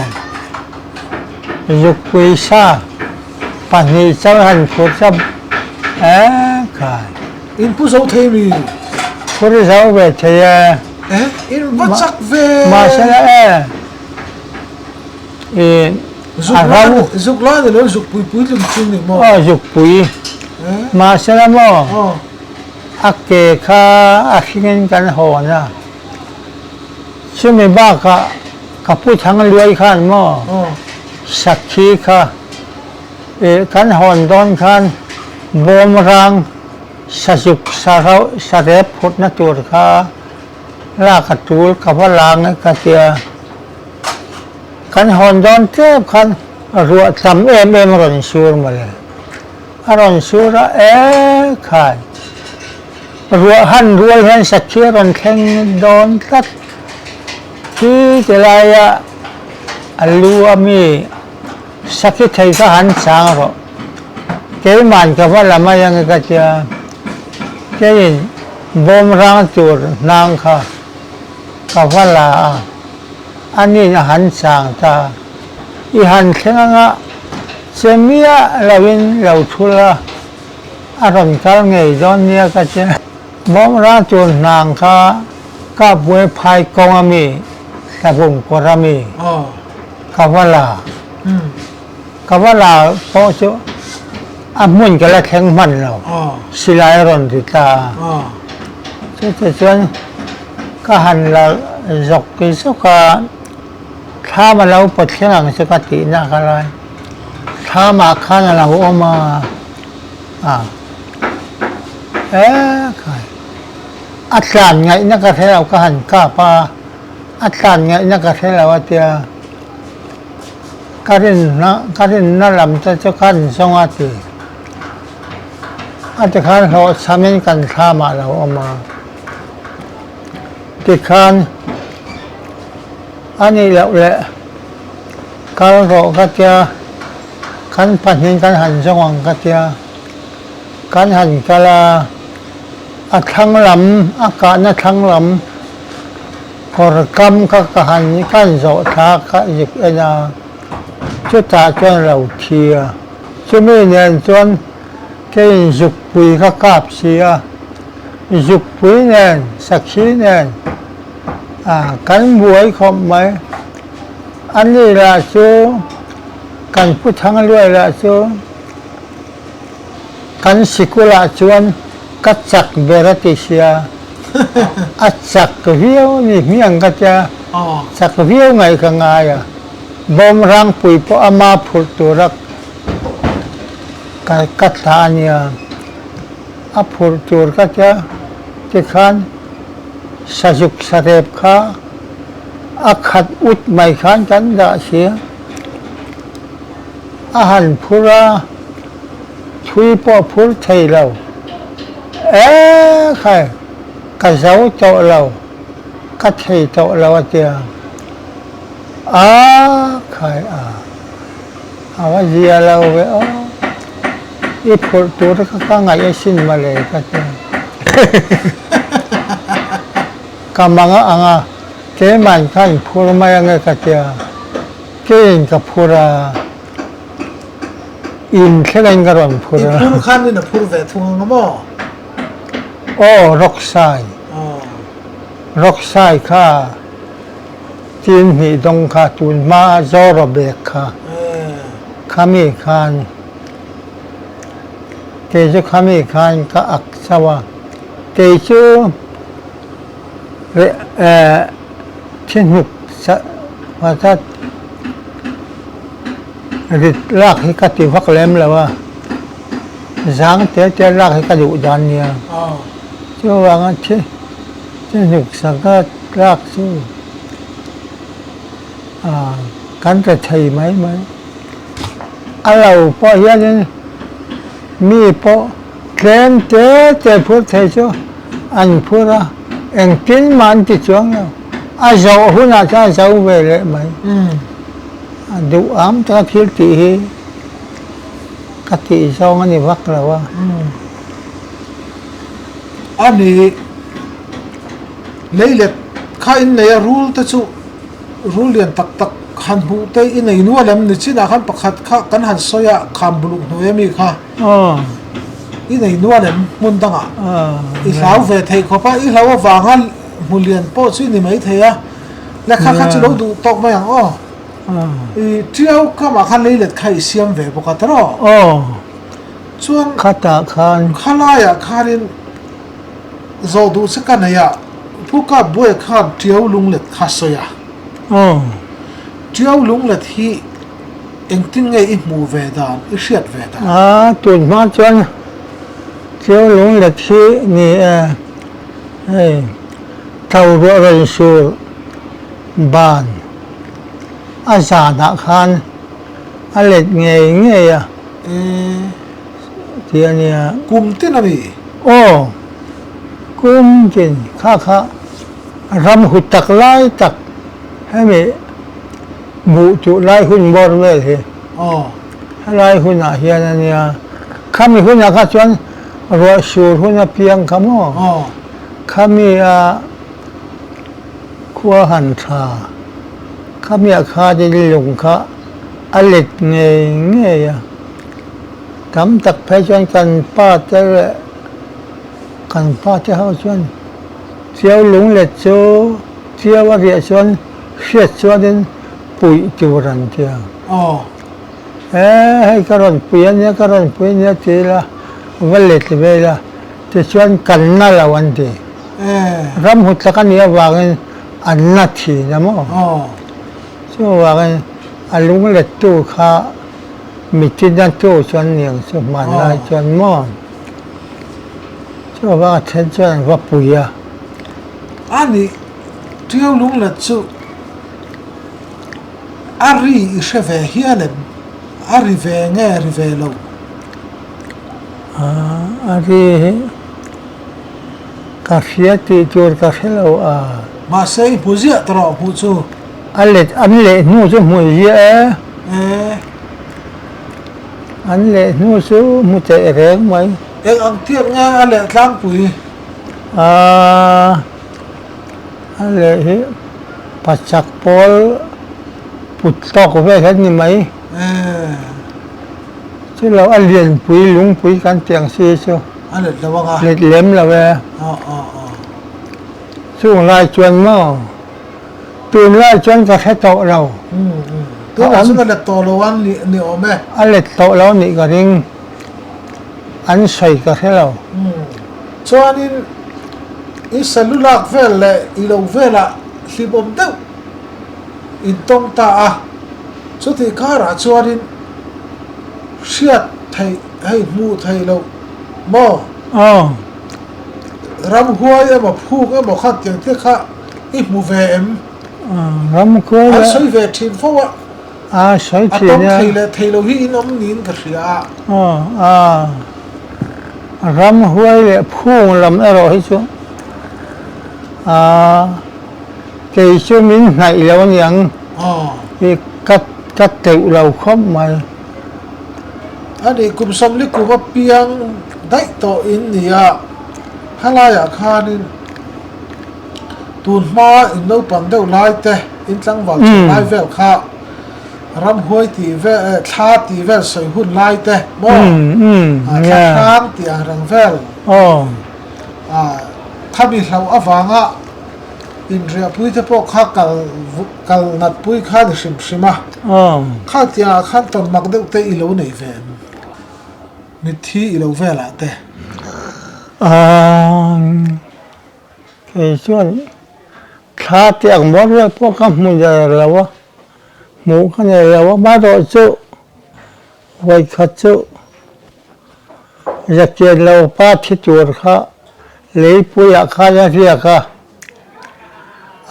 Zukpui sa pahnih chauh han phur chap e khai. In pu zo thei mi? Phur zo ve thei e. In va chak ve. Mahsela e. I a ro. Zuk lai ni lo zuk pui pui tling chu ni maw? Aw zuk pui. Mahsela maw a ke kha a hringin kan hawn a. Chumi bakah ka pu thang luai khan maw sakhi kha i kan hawn dawn khan bawm rang sazuk sarep phurhna tur kha lak a tul ka va lang e ka tia. Kan hawn dawn tlep khan ruah tam em em a rawn sur mawle. A rawn sur a e khan ruah han rual hian sakhi a rawn thleng dawn tlat. Khi ti laia a lu a mi sakhi thei kha han chang rawh. Keiman ka va la mai ang e ka tia. Keiin bawm rang tur hnang kha ka va la a. A nin a han chang ta. I han thleng anga. Che miah loin lo thul a, a rawn kal ngei dawn nia ka che. Bawmra tur hnang kha Kapbuai phai kawng a mi, Tlabung kawr a mi, ka va la. Ka va la pawh chu a hmun ka la thleng hman lo, silai a rawn ri ta a. Chutah chuan ka han la zawk zawk a. Thlam a lo pawt thleng ang chu ka tihna ka lai. Thlamah khan a lo awm a, a e khai. A tlan ngaihna ka hre lo ka han kap a, a tlan ngaihna ka hre lo a tia. Ka rinna ka rinna lam te chu ka han zawng a ti. A tikhan hlawhchhamin kan thlamah a lo awm a. Tikhan a nih loh leh kal rawh ka tia, kan pahnih kan han zawng ang ka tia, kan han kal a, a thlang lam, a kahna thlang lam kawr kam kha ka han ka han zawh thla ka zuk en a, chutah chuan a lo thi a, chumi nen chuan keiin zukpui ka kap si a. Zukpui nen, sakhi nen kan buai khawp mai. A ni lah chu kan Pu Thangluai lah chu kan sikulah chuan ka chak ber a ti sia, a chak viau ni hmiang ka tia, chak viau ngaih ka ngai a, bawmrangpui pawh ama phurh tura ka thlah a nia. A phurh tur ka tia tikhan sazuk sarep kha a khat ut mai khan kan dah si a, a han phur a, thui pawh phur thei lo, e khai ka zo tawh lo, ka thei tawh lo a tia, a khai a, a va zia lo ve aw. I phurh tur kha ka ngaih asin mawle ka ti a. Ka mang a ang a, keiman kha in phur mai ange ka ti a, keiin ka phur a, in thlengin ka rawn phur a. I phur khan in a phur ve thung ang a maw? Aw, Rocksai. Rocksai kha tin hnih dawng kha tun hma a Zoro bag kha khami khan Kei chu khami khan ka ak chauh a, kei chu thi hnuk pakhat rit lak hi ka ti vak lem lo a, zang te te lak hi ka duh dan nia, chuvanga thi hnuk sangha lak chu kan ta thei mai mai. A lo pawh hianin mi pawh tlem te te phur thei chu an phur a, engtin mah an ti chuang lo. A zawh hunah chuan a zo ve leh mai. A duh am taka thil tih hi ka tih zawng a ni vak lo a. A ni, leilet kha innei a rul te chu. Rul lian tak tak han hmuh te i nei nual em? Nichinah khan pakhat kha kan han sawi a, kham buluk hnuai ami kha i nei nual em hmun dangah? I hlau ve theih khawp a, i hlau avanga hmu lian pawh chu i ni mai thei a, lehkha kha chu lo duh tawk mai ang aw. I tiau kamah khan leilet kha i siam ve bawk a tiraw? Chuan khalaiah khanin Zawh duh che ka nei a, Pu Kapbuaia khan Tiau Lunglet kha sawi a. Aw. Tiau Lunglet hi engtin nge i hmuh ve dan, i hriat ve dan? A, tun hma chuan Tiau Lunglet hi ni e, hei Tau ruah rawn sur ban a zanah khan a let ngei ngei a. E. Ti a nia. Kum tin a ni. Aw, kum tin kha kha ram hu tak lai tak hemi buh tuh lai hun bawr vel hi. Aw. Helai hunah hian a nia. Khami hunah kha chuan ruah sur hun a piang kha maw? Aw. Khami a khua han tha. Khamiah khanin lung kha a let ngei ngei a. Tam tak phei chuan kan pa te leh kan pa te ho chuan Tiau lunglet chu Tiau a riah chuan hriat chuanin puih tur an ti a. E hei ka rawn pui a nia ka rawn pui a nia ti ila va let ve ila tichuan kan na lo an ti. Ram hut tak a nih avangin an na thin a maw? Chuvangin a lunglettu kha mitinatu chuan niang chu hmanlai chuan maw? Chuvang a then chuan an va pui a. A nih Tiau lunglet chu a ri i hre ve hial em? A ri ve nge ri ve lo? A ri hi ka hria tih tur ka hre lo a. Mahse i hmu ziah ta rawh hmuh chu. A let an leh hnu chu hmu ziah e. E. An leh hnu chu hmu teh reng mai. Eng ang tiat nge a leh tlangpui? A a leh hi pachak pawl put tawk vel hi an ni mai. E. Chu lo a lianpui lungpui kan tih ang si chu. A let lo ang a. Let lem lo e. Aw aw aw. Chung lai chuan maw tun lai chuan ka hre tawh lo. Tunah chuan a let tawh lo a ni awm e. A let tawh lo nih ka ring. An sawi ka hre lo. Chuanin i salu lak vel leh i lo velah hlimawm deuh in tawng ta a. Chutih karah chuanin hriat theih hei hmuh theih loh maw? Aw. Ramhuai emaw phuk emaw kha tiang te kha i hmu ve em? Ramhuai An sawi ve thin fo a. A sawi thin a. A tawng thei leh thei lo hi in awm niin ka hria a. Aw a. Ramhuai leh phung lam erawh hi chu a kei chu min hnaih lo aniang i ka ka teuh lo khawp mai. A nih kum sawmli kum a piang daih tawh in ni a, khalaiah khanin tun hma in naupang deuh lai te, in tlangval chho lai vel kha ramhuai tih vel, thla tih vel sawi hun lai te maw? Thla hrang tih ang reng vel khami hlauh avanga inriahpui te pawh kha kal kal nat pui kha ni hrim hrim a. Kha tiangah khan tawn mak deuh te i lo nei ve em? Mitthi i lo velah te. Kei chuan thla te ang maw vel pawh ka hmu der lo a, hmuh ka nei lo a, amaherawh chu vawikhat chu Zakian lo pa thi tur kha leipuiah khan a riak a,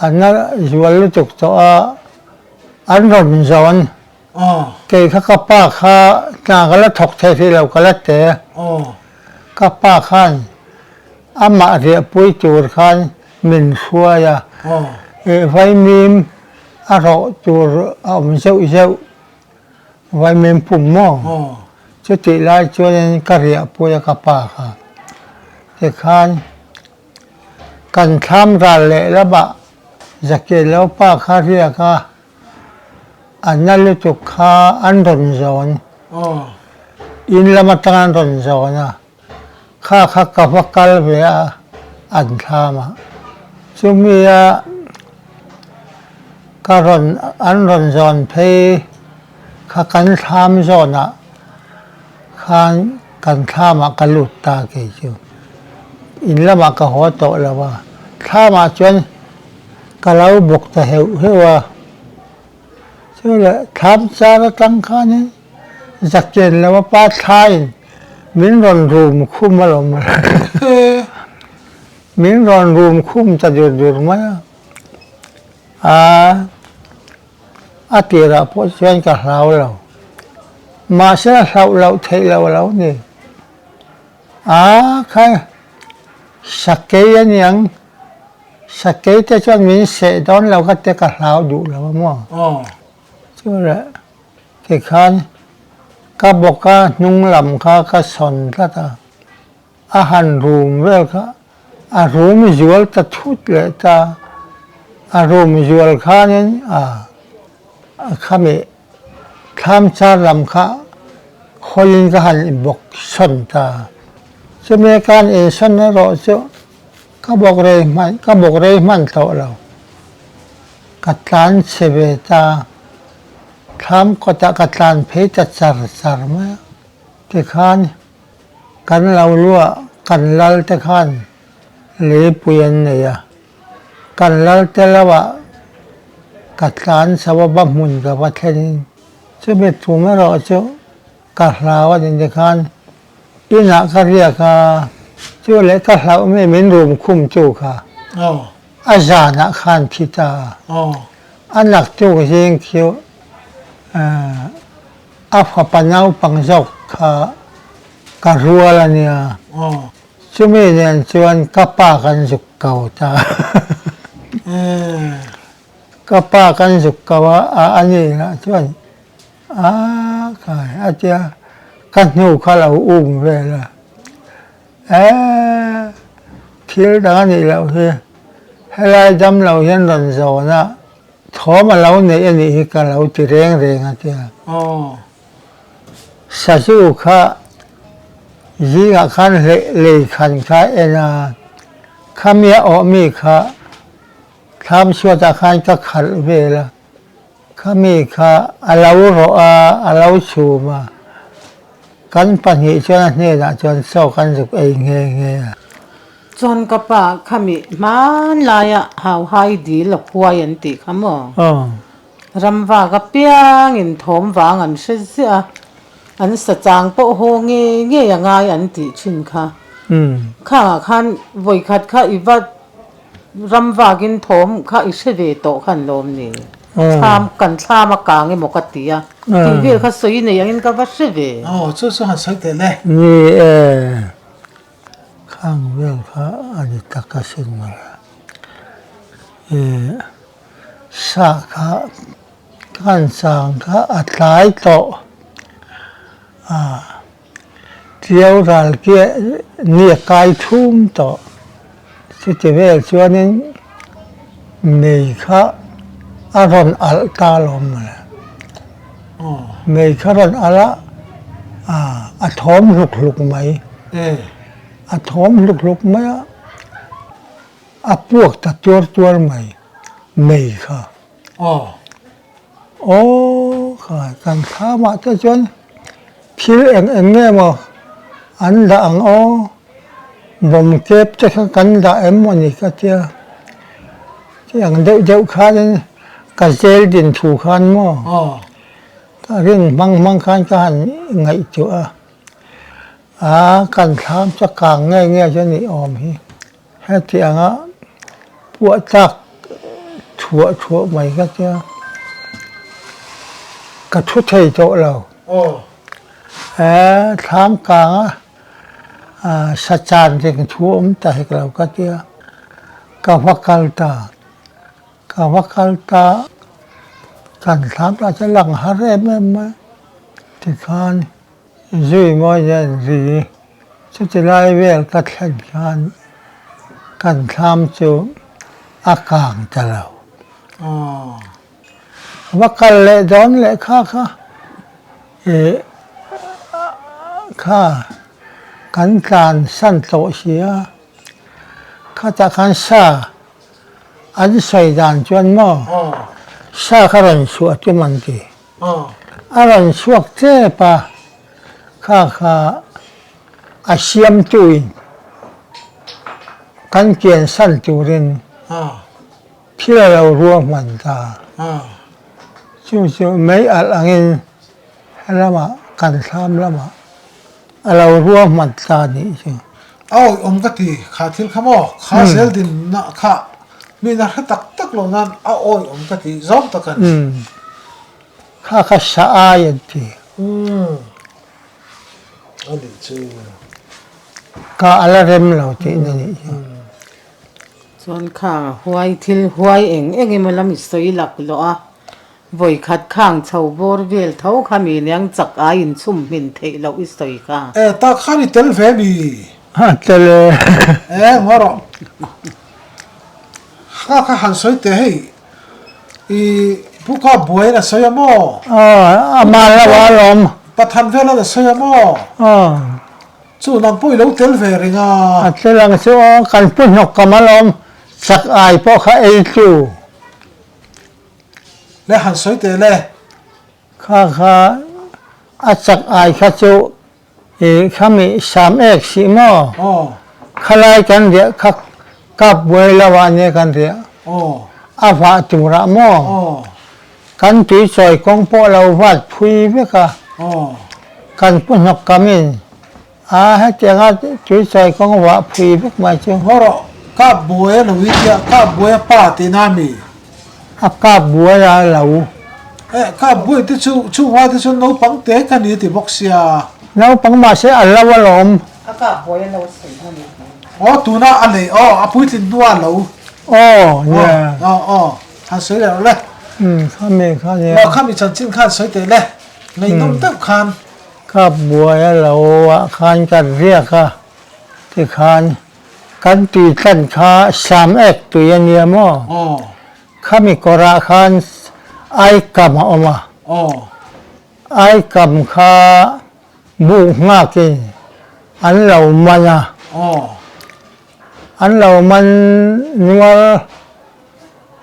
a na zual lutuk tawh a, an rawn zawn. Kei kha ka pa kha hna ka la thawk thei hrih lo ka la te. Ka pa khan amah riahpui tur khan min hruai a, vaimim a rawh tur a awm zeuh zeuh. Vaimim pum maw? Chutih lai chuanin ka riahpui a ka pa kha. Tikhan kan thlam ral lehlamah Zakianlo pa kha riak a, a na lutuk kha an rawn zawn. In lam atang an rawn zawn a, kha kha ka va kal ve a an thlam a. Chumi a ka rawn an rawn zawn phei kha kan thlam zawnah khan kan thlamah ka lut ta kei chu. In lamah ka haw tawh lo a, thlamah chuan ka lo bawk ta heuh heuh a. Chuleh thlam char atang khanin Zakian lo a pa thlaiin min rawn rum khum alawm mawle. Min rawn rum khum ta dur dur mai a. Aa a tirah pawh chuan ka hlau lo. Mahse a hlauh loh theih loh a lo ni. Aa kha sakei aniang Sakei te chuan min seh dawn lo ka te ka hlau duh lo a maw? Chuleh tikhan ka bawka hnung lam kha ka sawn tlat a, a han rum vel kha a rum zual ta thut leh ta, a rum zual khanin a khami thlam char lam kha. Hawiin ka han bawk sawn ta. Chumi ka han insawn erawh chu ka bawk rei hman ka bawk rei hman tawh lo. Ka tlan chhe ve ta. Thlam kawtah ka tlan phei ta char char mai a. Tikhan kan lo luah kan lal te khan leipui an nei a. Kan lal te lohah ka tlan chho a va hmun ka va thlenin chumi tum erawh chu ka hlau a ni tikhan inah ka riak a, chu leh ka hlauh mi min rum khum tu kha a zanah khan thi ta a, a naktuk zing chu a fapa naupang zawk kha ka rual a nia. Chumi nen chuan ka pa kan zuk ko ta. Ka pa kan zuk ko a, a ani lah chuan a kai a tia ka hnu kha lo um vel a. Eee thil dang a nih loh hi helai dam lo hian rawn zawn a thawm a lo neih a nih hi ka lo ti reng reng a tia. Sazu kha zingah khan lei khan kha en a, khami a awhmi kha thlam chhuatah khan ka khalh vel a, khami kha a lo rawh a, a lo chhum a, kan pahnih chuan a hnenah chuan chaw kan zuk ei nghe nghe a. Chuan ka pa khami hmanlaiah hauhai dil a huai an tih kha maw? Aw. Ramvak apiangin thawm vang an hre ziah a, an sa chang pawh haw ngei ngei a ngai an tih thin kha. Khangah khan vawikhat kha i va ramvakin thawm kha i hre ve tawh khan lawm ni? Thlam kan thlam a kang emaw ka ti a, tih vel kha sawi nei angin ka va hre ve. Aw, chu chu han sawi teh le. Ni e, khang vel kha a ni tak asin mawle. E. Sa kha kan chang kha a tlai tawh a, Tiau ral kiah ni a kai thum tawh. Chuti vel chuanin mei kha a rawn alh ta alawm mawle. Mei kha rawn alh a, a thawm hluk hluk mai. A thawm hluk hluk mai a. A puak ta tuar tuar mai mei kha. Aw. Aw kha kan thlamah te chuan thil eng eng nge maw an dah ang aw, bawm kep te kha kan dah em maw ni ka tia. Tiang deuh deuh khanin ka zel din thu khan maw ka rin hmang hmang khan ka han ngaihtuah a, a kan thlam chu a kang nge nge chu a nih awm hi. Heti anga puah tlak thuah thuah mai ka tia ka thu thei tawh lo. He thlam kanga sa chan reng thu awm ta hek lo ka tia ka va kal ta, ka va kal ta kan thlam lah chu lang har em em mai tikhan Zui mawi nen ri chuti lai vel ka thlen khan kan thlam chu a kang ta lo. Va kal leh dawn leh kha kha ih kha kan tlan san tawh si a, khatah khan sa an sawi dan chuan maw sa kha rawn chhuah tum an ti. A rawn chhuak tep a, kha kha a siamtuin kan kiansan turin thil a lo ruahman ta. Chu chu mei alh angin helamah kan thlam lamah a lo ruahman ta nih chu. A awih awm ka ti, kha thil kha maw? Kha zel dinna kha mi na hre tak tak lo nan a awih awm ka ti zawng tak a ni. Kha kha sa ai an ti. A nih chu. Ka a la rem lo tihna nih chu. Chuan khang a huai thil huai eng eng emaw lam i sawi laklawh a, Vawikhat khang chho bawr vel tho kha mi niang chak ai inchhum hmin theih loh i sawi kha. E, tak khan i tel ve mi? Ha, tel e. E, ngaw rawh. Kha kha han sawi teh hei, i pu kha buai in a sawi a maw? Aw, amah lo a lawm. Pathan vel a la sawi a maw? Aw. Chu nang pawh i lo tel ve reng a. A tel ang chu aw, kan pu hnawk kam alawm, chak ai pawh kha ei tu. Le han sawi teh le. Kha kha a chak ai kha chu i khami sam ek sih maw? Aw. Khalai kan riah kha kap buai lo ah nia kan riah. Aw. A vah tur ah maw? Aw. Kan tui chawi kawng pawh lo vat phui vek a. Aw. Kan pu hnawk kam in a hetiang a tui chawi kawng vah phui vek mai chu. Ngaw rawh, kap buai a lo i tia, kap buai a pa tihna a mi? A kap buai a lo. Eh, kap buai te chu, chung lai te chuan naupang te ka ni ti bawk sia. Naupang mahse a lo alawm. A kap buai a lo sawi hman i. Aw, tuna a lei, aw, a puitlin hnuah a lo. Aw, nia. Aw, aw, han sawi leh rawh le. Umm, khami kha nia. Aw, khami chanchin khan sawi teh le, ngaihnawm deuh khan. Kap buai a lo ah khan kan riak a, tikhan kan tui tlan kha sam ek tui a nia maw? Aw. Khami kawrah khan aikam a awm a. Aw. Aikam kha buk nghakin an lo man a. Aw. An lo man nual,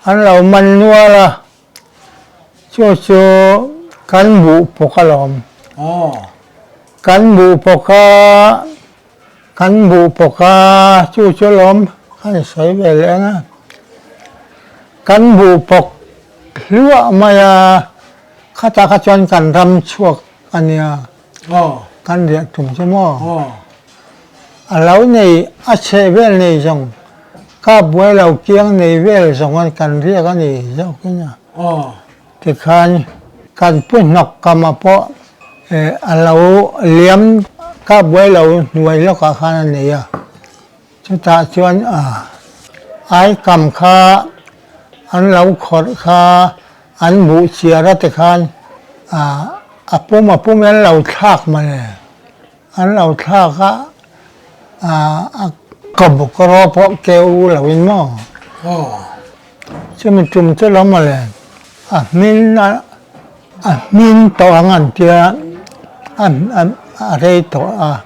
an lo man nual a. Chu chu kan buh pawk alawm. Kan buh pawk a, kan buh pawk a, chu chu alawm kan sawi ve leh ang a. Kan buh pawk hluah mai a, khatah kha chuan kan ram chhuak a nia. Kan riah tum chu maw? A lo nei, a chheh vel nei zawng, kap buai lo kiang nei vel zawng a kan riak a ni zawk in a. Tikhan kan pu hnawk kama pawh a lo liam kap buai lo hnuai lawkah khan a nei a. Chutah chuan ai kam kha an lo khawrh kha an buh chiar a tikhan a pum a pum in an lo thlak mawle. An lo thlak a, a ka buk rawh pawh keu lo in maw? Chumi tum chu lo mawle, a hmin a a hmin tawh ang an tia, a a rei tawh a,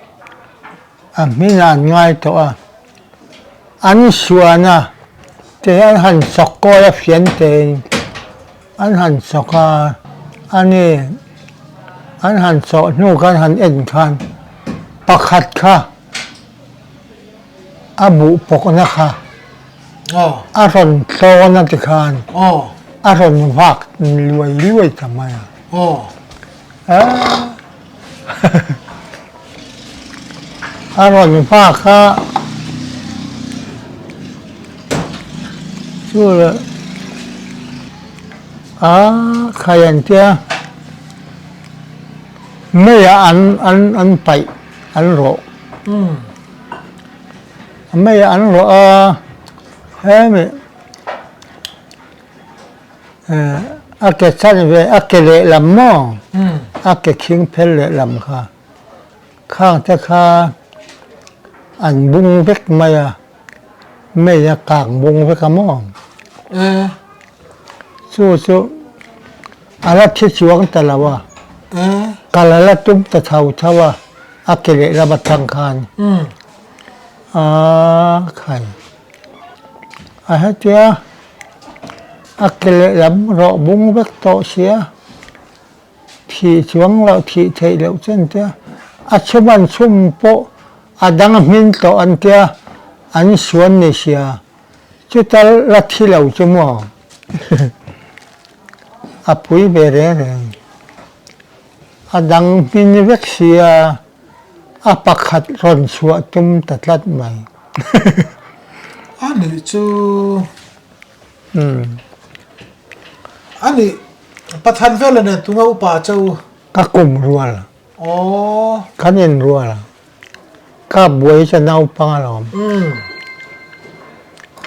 a hmin ah an ngai tawh a, an suan a, tihian an han chawk kawi a fian tein. An han chawk a, a ni, an han chawh hnu khan han en khan pakhat kha a buh pawkna kha a rawn tlawn a ti khan a rawn vak luai luai ta mai a. A rawn vak a, chu leh a khai an tia meiah an an an paih an rawh meiah an rawh a hemi. A ke chan ve, a ke lehlam maw? A ke khing phel lehlam kha. Khang te kha an bung vek mai a, mei a kang bung vek a maw? Chu chu a la thi chuang ta lo a, kal a la tum ta chho chho a, a ke lehlam atang khan a khai. A hetia a ke lehlam rawh bung vek tawh sia, thih chuang loh thih theih loh chu an tia, a chhum an chhum pawh a dang a hmin tawh an tia, an suan ni sia, chuta la thi lo chu maw a pui ve reng reng, a dang hmin vek sia. A pakhat rawn chhuah tum ta tlat mai. A nih chu. A nih Pathan vela nen tunga upa che u. Ka kum rual. Aww. Kan in rual. Ka buai chu naupang alawm.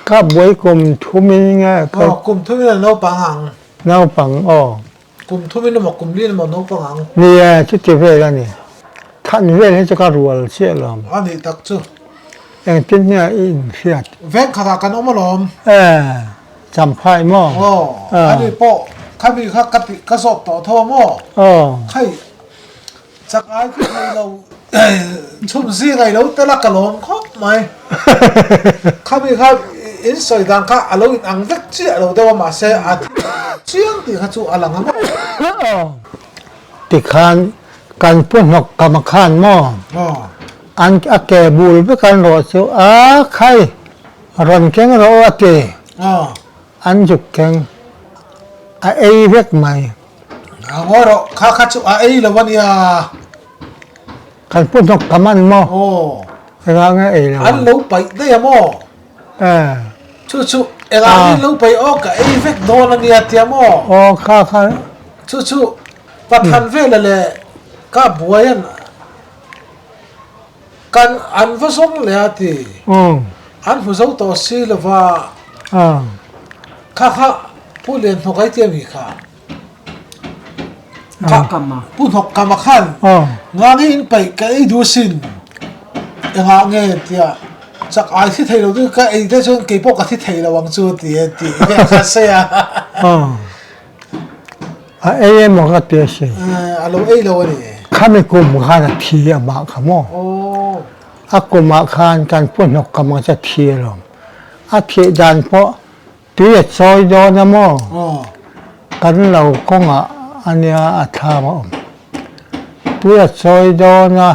Ka buai kum thumin nge. Aw kum thumin a naupang ang. Naupang aw. Kum thumin emaw kum lin emaw naupang ang. Ni e, chuti vel a ni. Than vel hi chu ka rual chiah lo. A nih tak chu. Engtin nge i inhriat? Veng khatah kan awm alawm. E, Champhai maw? Aw, ani pawh khami kha ka tih ka zawt tawh tho a maw? Aw. Khai. Chak ai khi thei lo chhum zing a i lo tel a ka lawm khawp mai. Khami kha in sawi dan kha a lo in ang vek chiah lo deuh a mahse a chiang tih kha chu a lang a maw. Tikhan kan pu hnawk kam a khan maw an a ke bul vek an rawh chu a khai rawn keng rawh u a ti an zuk keng a ei vek mai. A ngawi rawh kha kha chu a ei lo a nia. Kan pu hnawk tam an maw? Aw. Engah nge ei lo ang? An lo paih daih a maw? Eh. Chu chu engah nge lo paih aw ka ei vek dawn a nia tia maw? Aw kha kha. Chu chu Pathan vela leh ka buai an kan an va zawng leh a ti. An hmu zo tawh si lova. Kha kha Pu Lianhnawk ai tia mi kha. Pu Hnawk Kama khan nga nge in paih ka ei duh asin engah nge tia chak ai thi thei lo chu ka ei te chuan kei pawh ka thi thei lo ang chu ti a ti vel kha sawi a. A ei emaw ka ti asin. A lo ei lo a ni. Khami kum khan a thi amah kha maw? A kumah khan kan Pu Hnawk Kama chu a thi alawm. A thih dan pawh Tui a chawi dawn a maw? Kan lo kawngah a nia a thlam a awm. Tui a chawi dawn a,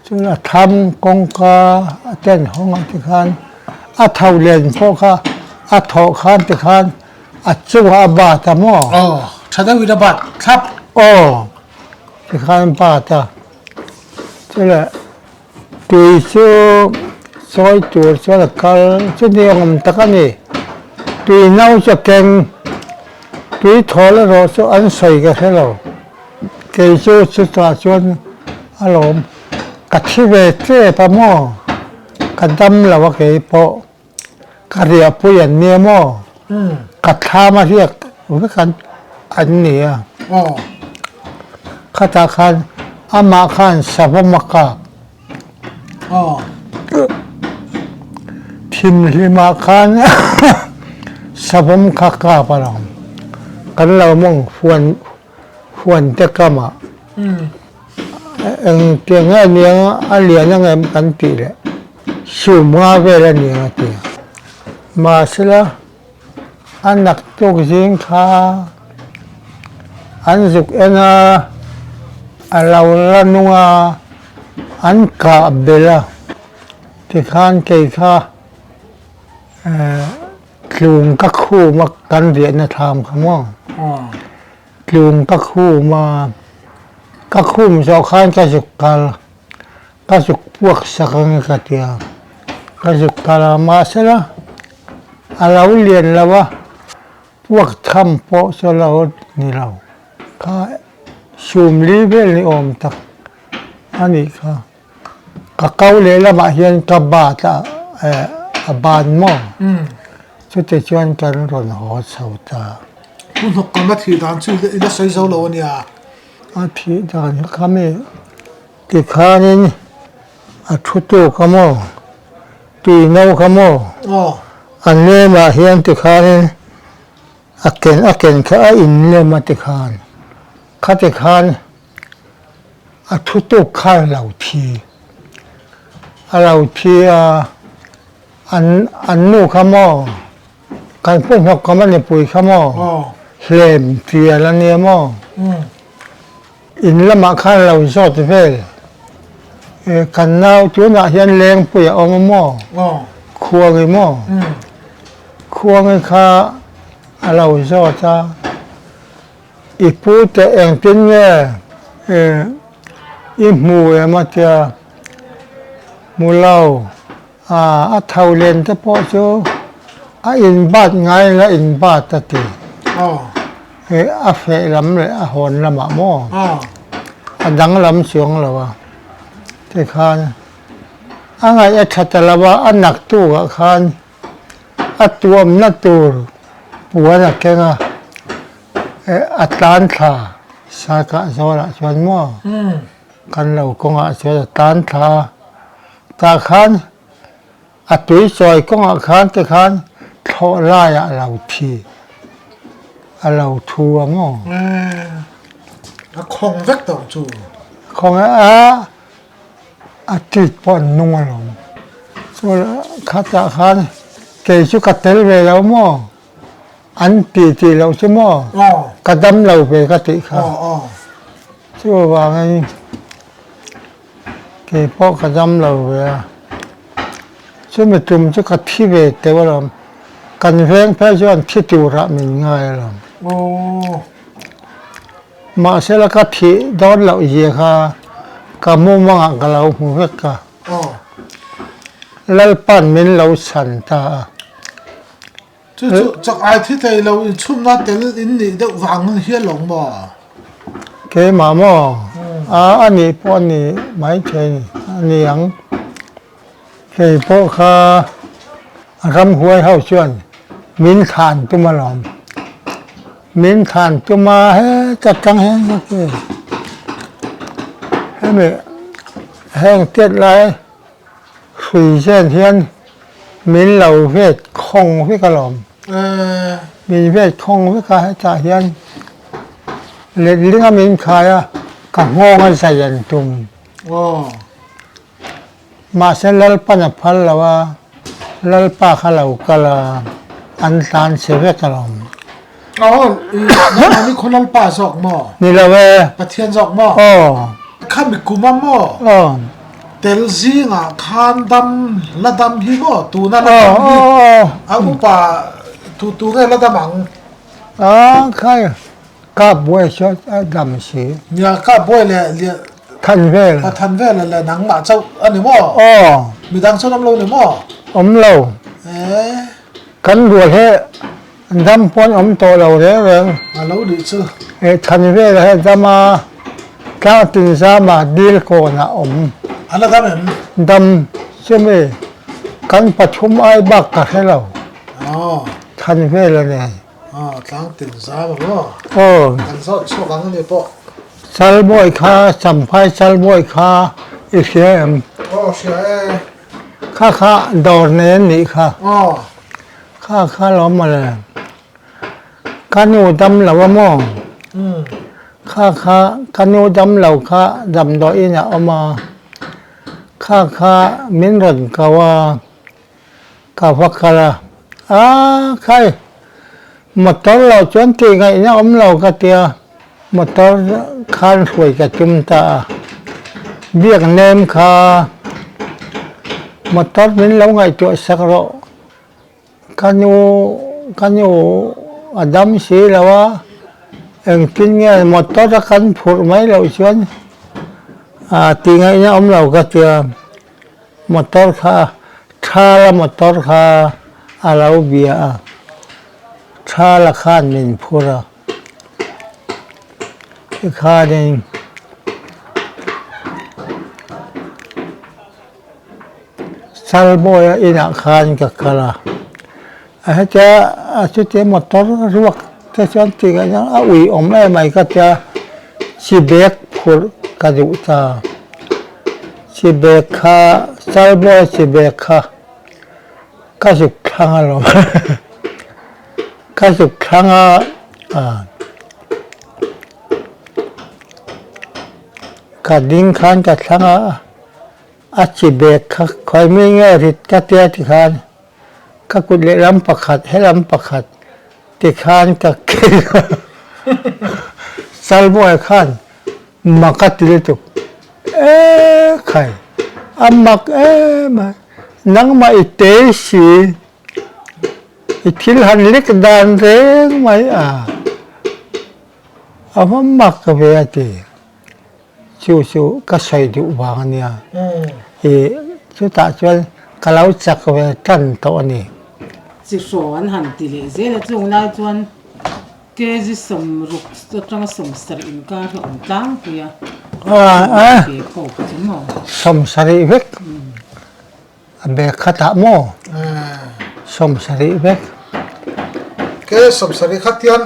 chuan a thlam kawngka a ten hawng ah tikhan a tho len pawh kha a thawh khan tikhan a chungah a bat a maw? Aw, tha deuhin a bat thlap. Aw, tikhan a bat a, chuleh Tui chu chawi tur chuan a kal chu ni awm tak a ni. Tui no chu a keng, tui thawl erawh chu an sawi ka hre lo. Kei chu chutah chuan a lawm ka thi ve tep a maw, ka dam lo a kei pawh ka riahpui an nia maw, ka thlam a riak vek an ni a. Khatah khan amah khan savawm a kap. Thimhlimah khan savawm kha kap a lo. Kan lo mawng huan huan te kamah engtiang nge nia a lian ang em kan tih leh sum nga vel a nia a ti a. Mahsela A naktuk zing kha an zuk en a, a lo la nung a, an kah belh a, tikhan kei kha tlung ka khum a kan riahna thlam kha maw, tlung ka khum a, ka khum zawh khan ka zuk kal. Ka zuk puak sak ang ka ti a, ka zuk kal a, mahsela a lo lian lo a, puak tham pawh chu a lo ni lo, kha sumli vel ni awm tak a nih kha, ka ko lehlamah hian ka bat a, a ban maw, chute chuan kan rawn haw chho ta. Pu hnawk kan la thih dan chu i la sawi zo lo a nia. A thih dan kha mi Tikhanin a thu tu kha maw, tui no kha maw, an lemah hian tikhanin a ken a ken kha a in lem a tikhan, kha tikhan a thu tuk kha a lo thi, a lo thi a, an an nu kha maw, kan pu hnawk kha maw nipui kha maw, hlem tial a nia maw. In lamah khan lo zawt vel. Kan nau tunah hian Lengpui a awm a maw? Khuangi maw? Khuangi kha a lo zawt a, I pu te engtin nge i hmu em a tia, hmu lo, a tho len te pawh chu a inbat ngai la inbat a ti. Hei a feh lam leh a hawn lamah maw a danglam chuang lo a tikhan a ngaih a tha ta lo a, a naktukah khan a tuamna tur puan a keng a, a tlan thla sarkah zawlah chuan maw kan lo kawngah chuan a tlan thla a, tah khan A tui chawi kawngah khan te khan thlawh laiah a lo thi, a lo thu ang aw. A khawng vek tawh chu. Khawng a a tit pawh an nung alawm. Chu khatah khan kei chu ka tel ve lo maw? An ti tih loh chu maw? Ka dam lo ve ka tih kha. Chuvangin kei pawh ka dam lo ve a. Chumi tum chu ka thi ve teuh alawm. Kan veng phei chuan thi turah min ngai alawm. Mahsela ka thih dawn loh zia kha ka mumangah ka lo hmu vek a. Lalpa'n min lo chhan ta a. Chu chu chak ai thi thei lo inchhunna tel in nih deuh vang hian lo maw? Keimah maw? A a nih pawh a ni maithei a ni, a ni ang. Kei pawh kha ramhuai ho chuan min thlan tum alawm. Min thlan tum a heta tang hian ka ti. Hemi heng tiat lai hrui zen hian Min lo vet khawng vek alawm. Min vet khawng vek a hetah hian letling a min khai a ka nghawng a zai an tum. Mahse Lalpan a phal lo a, Lalpa kha lo kal a, an tlan chhe vek alawm. Aw, nangmah ni khaw Lalpa zawk maw? Ni lo e. Pathian zawk maw? Aw. Khami kum a maw? Aw. Tel zingah khan dam la dam hi maw? Tuna la dam hi a upa tu tu nge la dam ang? A khai kap buai chu a dam si. Nia kap buai leh lian Than vel. Than vel leh nangmah chauh a ni maw? Aw. Midang chuan awm lo ni maw? Awm lo. E. Kan rual hi Dam pawn awm tawh lo reng reng. A lo nih chu. He than velah hian dam a, tlang tin zama dil kawnah awm. A la dam em? Dam chumi kan pathum ai bak ka hre lo. Aw. Than vel a nen. Aw, tlang tin zama maw? Aw. Kan zawt chhuak ang a ni pawh. Chalbawi kha, Champhai Chalbawi kha i hria em? Aw, hria e. Kha kha dawr nei an nih kha. Aw. Kha kha lo mawle. Ka nu dam lo a maw? Kha kha ka nu dam lo kha damdawi in a awm a. Kha kha min rawn ko a, ka va kal a. Aa khai, motor loh chuan tih ngaihna awm lo ka tia, motor khan hruai ka tum ta a. Biak nem kha motor min lo ngaihtuah sak rawh. Ka nu ka nu a dam si lo a, engtin nge motor a kan phurh mai loh chuan ah tih ngaihna awm lo ka tia, motor kha thala motor kha a lo bia a, thala khan min phur a, tikhanin. Chalbawi a inah khan ka kal a, a hetia a chutia motor ruak te chuan tih ngaih a ui awm em mai ka tia chi bag phurh ka duh ta, chi bag kha Chalbawi chi bag kha ka zuk thlang alawm ka zuk thlang a ah. Ka ding khan ka thlang a, a chi bag kha khawi mi nge rit ka tia tikhan ka kut lehlam pakhat helam pakhat tikhan ka keng a, Chalbuai khan mak a ti lutuk e khai a mak em a, nangmah i tei si i thil han lek dan reng mai a. A va mak ve a ti. Chu chu ka sawi duh vang a nia. I chutah chuan ka lo chak ve tan tawh a ni. Chi hraw an han ti leh zel a, chung lai chuan kg 60 atanga 70 inkar hi a awm tlangpui a. A bag ho kha chu maw? 70 vek. A bag khatah maw? 70 vek. Kg 70 khat hian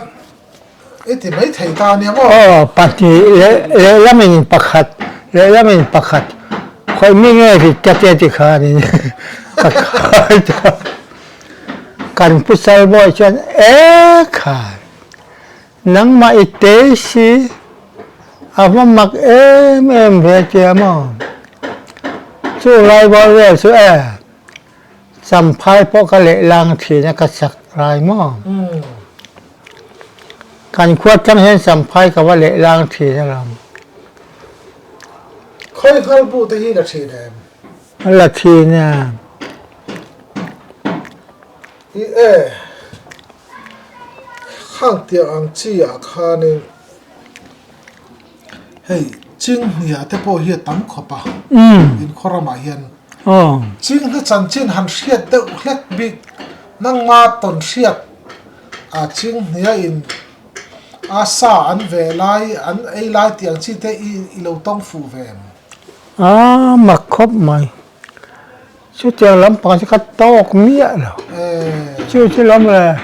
I ti mai thei ta ania maw? Aw, pahnih leh lehlamin pakhat, lehlamin pakhat. Khawi mi nge rit ka tia ti khanin ka khai ta. Kan pu Chalbawi chuan, E khai, nangmah i tei si. A va mak em em ve tia maw? Chu lai bawr vel chu e, Champhai pawh ka leh lang thin a ka chak rai maw? Kan khua tang hian Champhai ka va leh lang thin alawm. Khawi nghal bu te hi la thin em? La thin e. I e, khang tiang ang chi ah khanin hei Chinghnia te pawh hi a tam khawp a, inkhawr ramah hian Chinghna chanchin han hriat deuh hlek bik nangma tawn hriat a Chinghnia in a sa an ve lai an ei lai tih ang chi te i lo tawng fuh ve em? A mak khawp mai. Chutiang lampang chu ka tawk miah lo. Chu chu lam le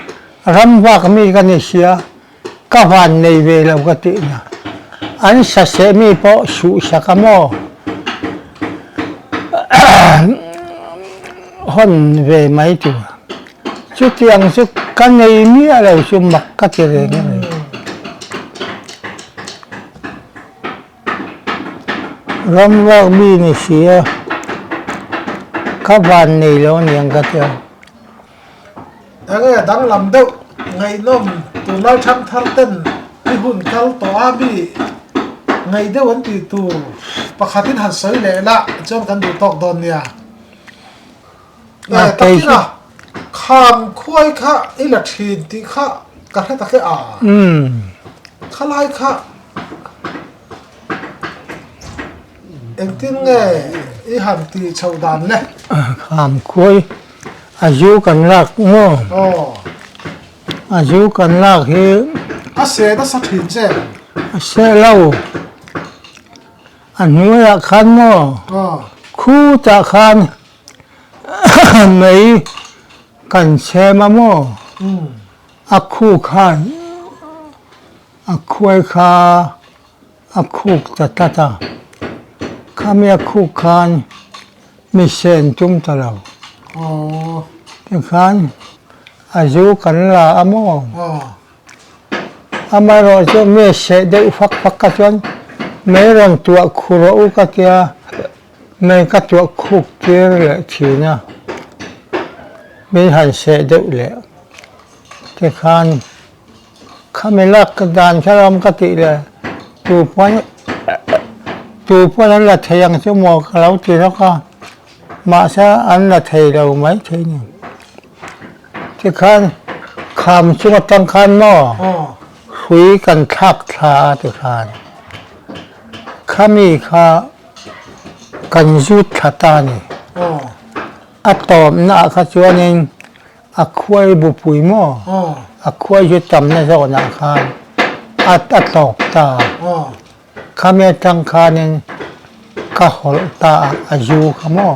ram vak mi ka ni sia, ka van nei ve lo ka tih na. An sa seh mi pawh suh sak a maw? Hawn ve mai tur. Chutiang chu ka nei miah lo chu mak ka ti reng a ni. Ram vak mi ni si a, ka van nei lo aniang ka ti a. Enge danglam deuh ngaihnawm tunlai thangthar ten i hun kal tawh a mi ngaih deuh an tih tur pakhatin han sawi leh la chuan kan duh tawk dawn nia. Nge takina kham khuai kha i la thin tih kha ka hre tak e a. Khalai kha engtin nge i han tih chhoh dan le? Kham khuai a zu kan lak maw? A zu kan lak hi. A seh nasa thin che. A seh lo. A hnuaiah khan maw? Khutah khan Mei kan chhem a maw? A khu khan a khuai kha a khuk ta tlat a, khami a khuk khan mi sen tum ta lo. Tikhan a zu kan la a maw? Amaherawh chu mi seh deuh fak fak kha chuan mei rawn tuah khu rawh u ka tia. Mei ka tuah khuk tir leh thin a, min han seh deuh leh tikhan khami lak ka dan kha ram ka tih leh tu pawn tu pawn an la thei ang chu maw ka lo ti rawk a, mahse an la thei lo mai thei ni. Tikhan kham chung atang khan maw hrui kan thlak thla a tikhan khami kha. Kan zut thla ta a ni. A tawpna ah kha chuanin a khuai bupui maw? A khuai chu tamna zawnah khan a tawp ta a. Khami atang khanin ka hawlh ta a, a zu kha maw?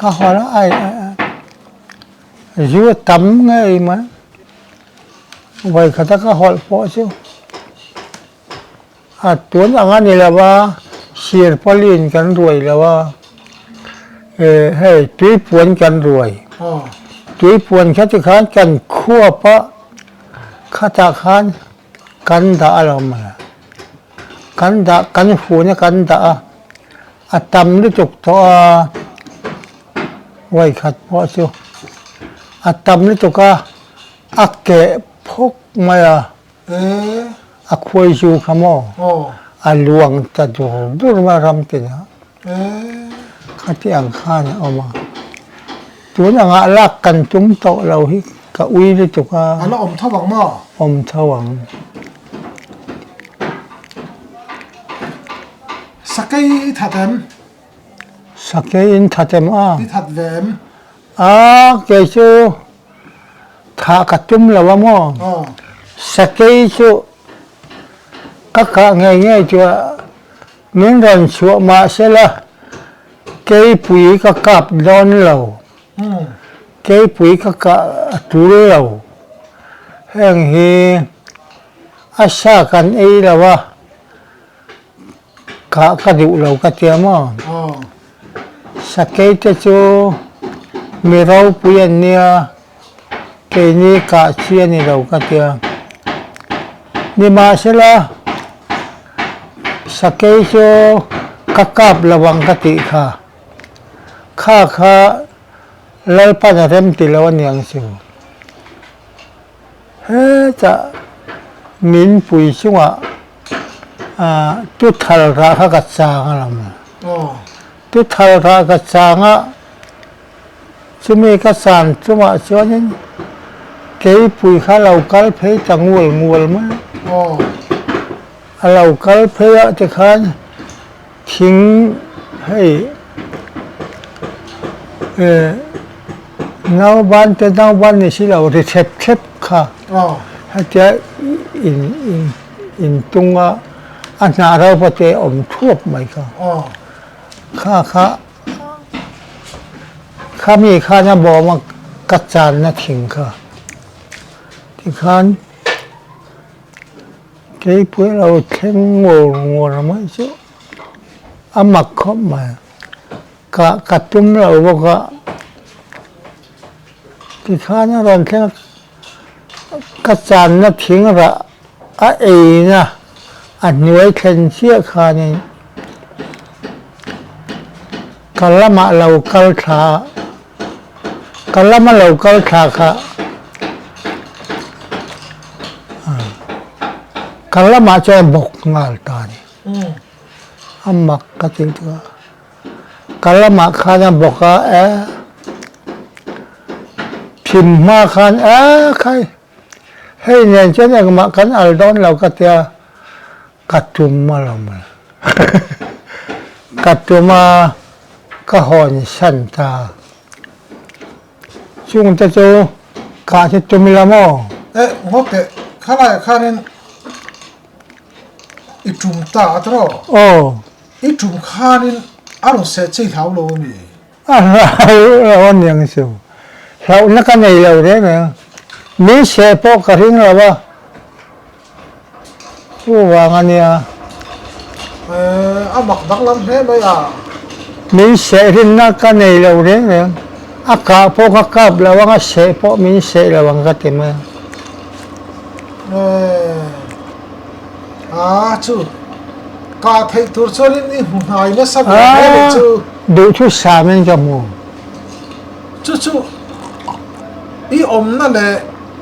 Ka hawlh a, ai ai ai zu a tam ngei mai. Vawikhata ka hawlh pawh chu. A tun ang a ni lo a, sir pawlin kan ruai lo a, eh hei tuipuan kan ruai. Tuipuan kha tikhan kan khuap a, khatah khan kan dah a lo mawle. Kan dah, kan fun a kan dah a, a tam lutuk tawh a, vawikhat pawh chu a tam lutuk a, a keh phawk mai a. A khuai zu kha maw a luang ta dur dur mai ram tinah khati ang khan a awm a. Tun angah lak kan tum tawh lo hi ka ui lutuk a. A la awm tho ang maw? Awm tho ang. Sakei i that em? Sakei in that em a? I that ve em? A kei chu Thah ka tum lo a maw? Sakei chu ka kah ngei ngei chu a min rawn chhuah mahsela keipui ka kap dawn lo. Keipui ka kah a tul lo. Heng hi a sa kan ei lo a, Kah ka duh lo ka tia maw? Sakei te chu mi ropui an nia, keini kah chi a ni lo ka tia. Nimahsela, Sakei chu ka kap lo ang ka tih kha. Kha kha Lalpan a rem ti lo aniang chu. Hetah min pui chungah tuthal rah kha ka chang a lo. Tuthal rah ka chang a, chumi ka chan chungah chuanin keipui kha lo kal phei ta ngual ngual mai a. A lo kal phei ah tikhan thing hei nauban te nauban ni si lo ri thlep thlep kha hetia in in in tung a a hnah raupa te awm thuap mai kha kha kha khami khan a bawm a ka channa thing kha tikhan. Keipui lo thleng ngur ngur mai chu a mak khawp mai. Ka ka tum lo bawk a, tikhan a rawn thleng a, ka channa thing rah a eina a hnuai thlen chiah khanin ka lamah lo kal thla a, Ka lama lo kal thla kha ka lamah chuan bawk nghal ta a ni. A mak ka ti lutuk a, ka lamah khan a bawk a e thim hma khan e khai hei nen chuan engmah kan al dawn lo ka tia ka tum alawm ka tum a. Ka hawn san ta. Chungte chu kah chu tum ila maw? Eh, ngawt teh, khalaiah khanin i tum ta a tawh. Aw. I tum khanin a rawn seh chei hlau lo a mi? A hlau lo a niang chu. Hlauhna ka nei lo reng reng. Min seh pawh ka ring lo a. Chuvang a nia. A mak danglam hle mai a. Min seh rinna ka nei lo reng reng. A kah pawh ka kap lo ang a, seh pawh min seh lo ang ka ti mai a. A chu kah theih tur chuanin i hmu hnai nasa ve hle leh chu. Duhthu samin ka hmu. Chu chu i awmna leh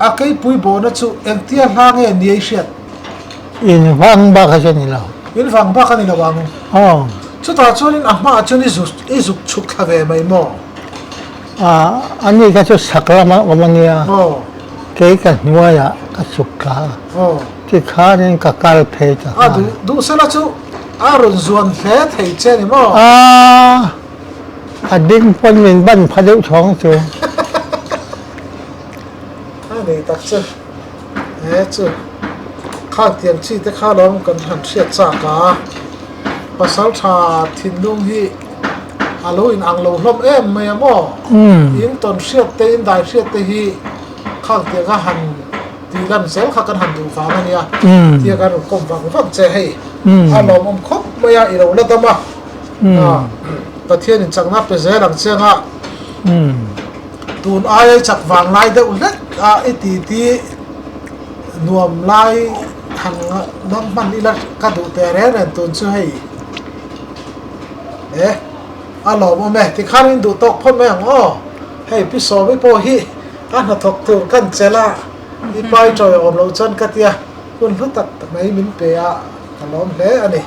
A keipui bawhna chu engtia hla nge ni ei hriat? In vang bak a chu ni lo. In vang bak a ni lo ang. Aw. Chutah chuanin a hmaah chuan i zuk i zuk chhuk thla ve mai maw? A, a ni kha chu sak lama awm a nia. Aw. Kei ka hnuaiah ka chhuk thla a. Aw. Tikhanin ka kal phei ta nghal. A, duh duh sela chu a rawn zuan hle thei che ni maw? A, a ding pawn min ban pha deuh thawng chu. A nei tak chu he chu khang tiang chi te kha lawm kan han hriat chak a, pasal tha thinlung hi a lo in ang lo hlawm em mai a maw? In tawn hriat te in dai hriat te hi khang tiang a han tih lan zel kha kan han duh vang a nia, tia kan rawn kawm vang vang che hei a lawmawm khawp mai a i lo la dam a, Pathian in chakna pe zel ang che anga. Tun aia i chak vang lai deuh hlek a i titi nuam lai thang nang hman ila ka duh teh reng reng tun chu hei e a lawmawm e tikhan in duh tawk phawt mai ang aw hei pi sawmi pawh hi a hnathawk tur kan chelh a i pai tawi awm loh chuan ka tia hun hlu tak mai min pe a ka lawm hle a ni.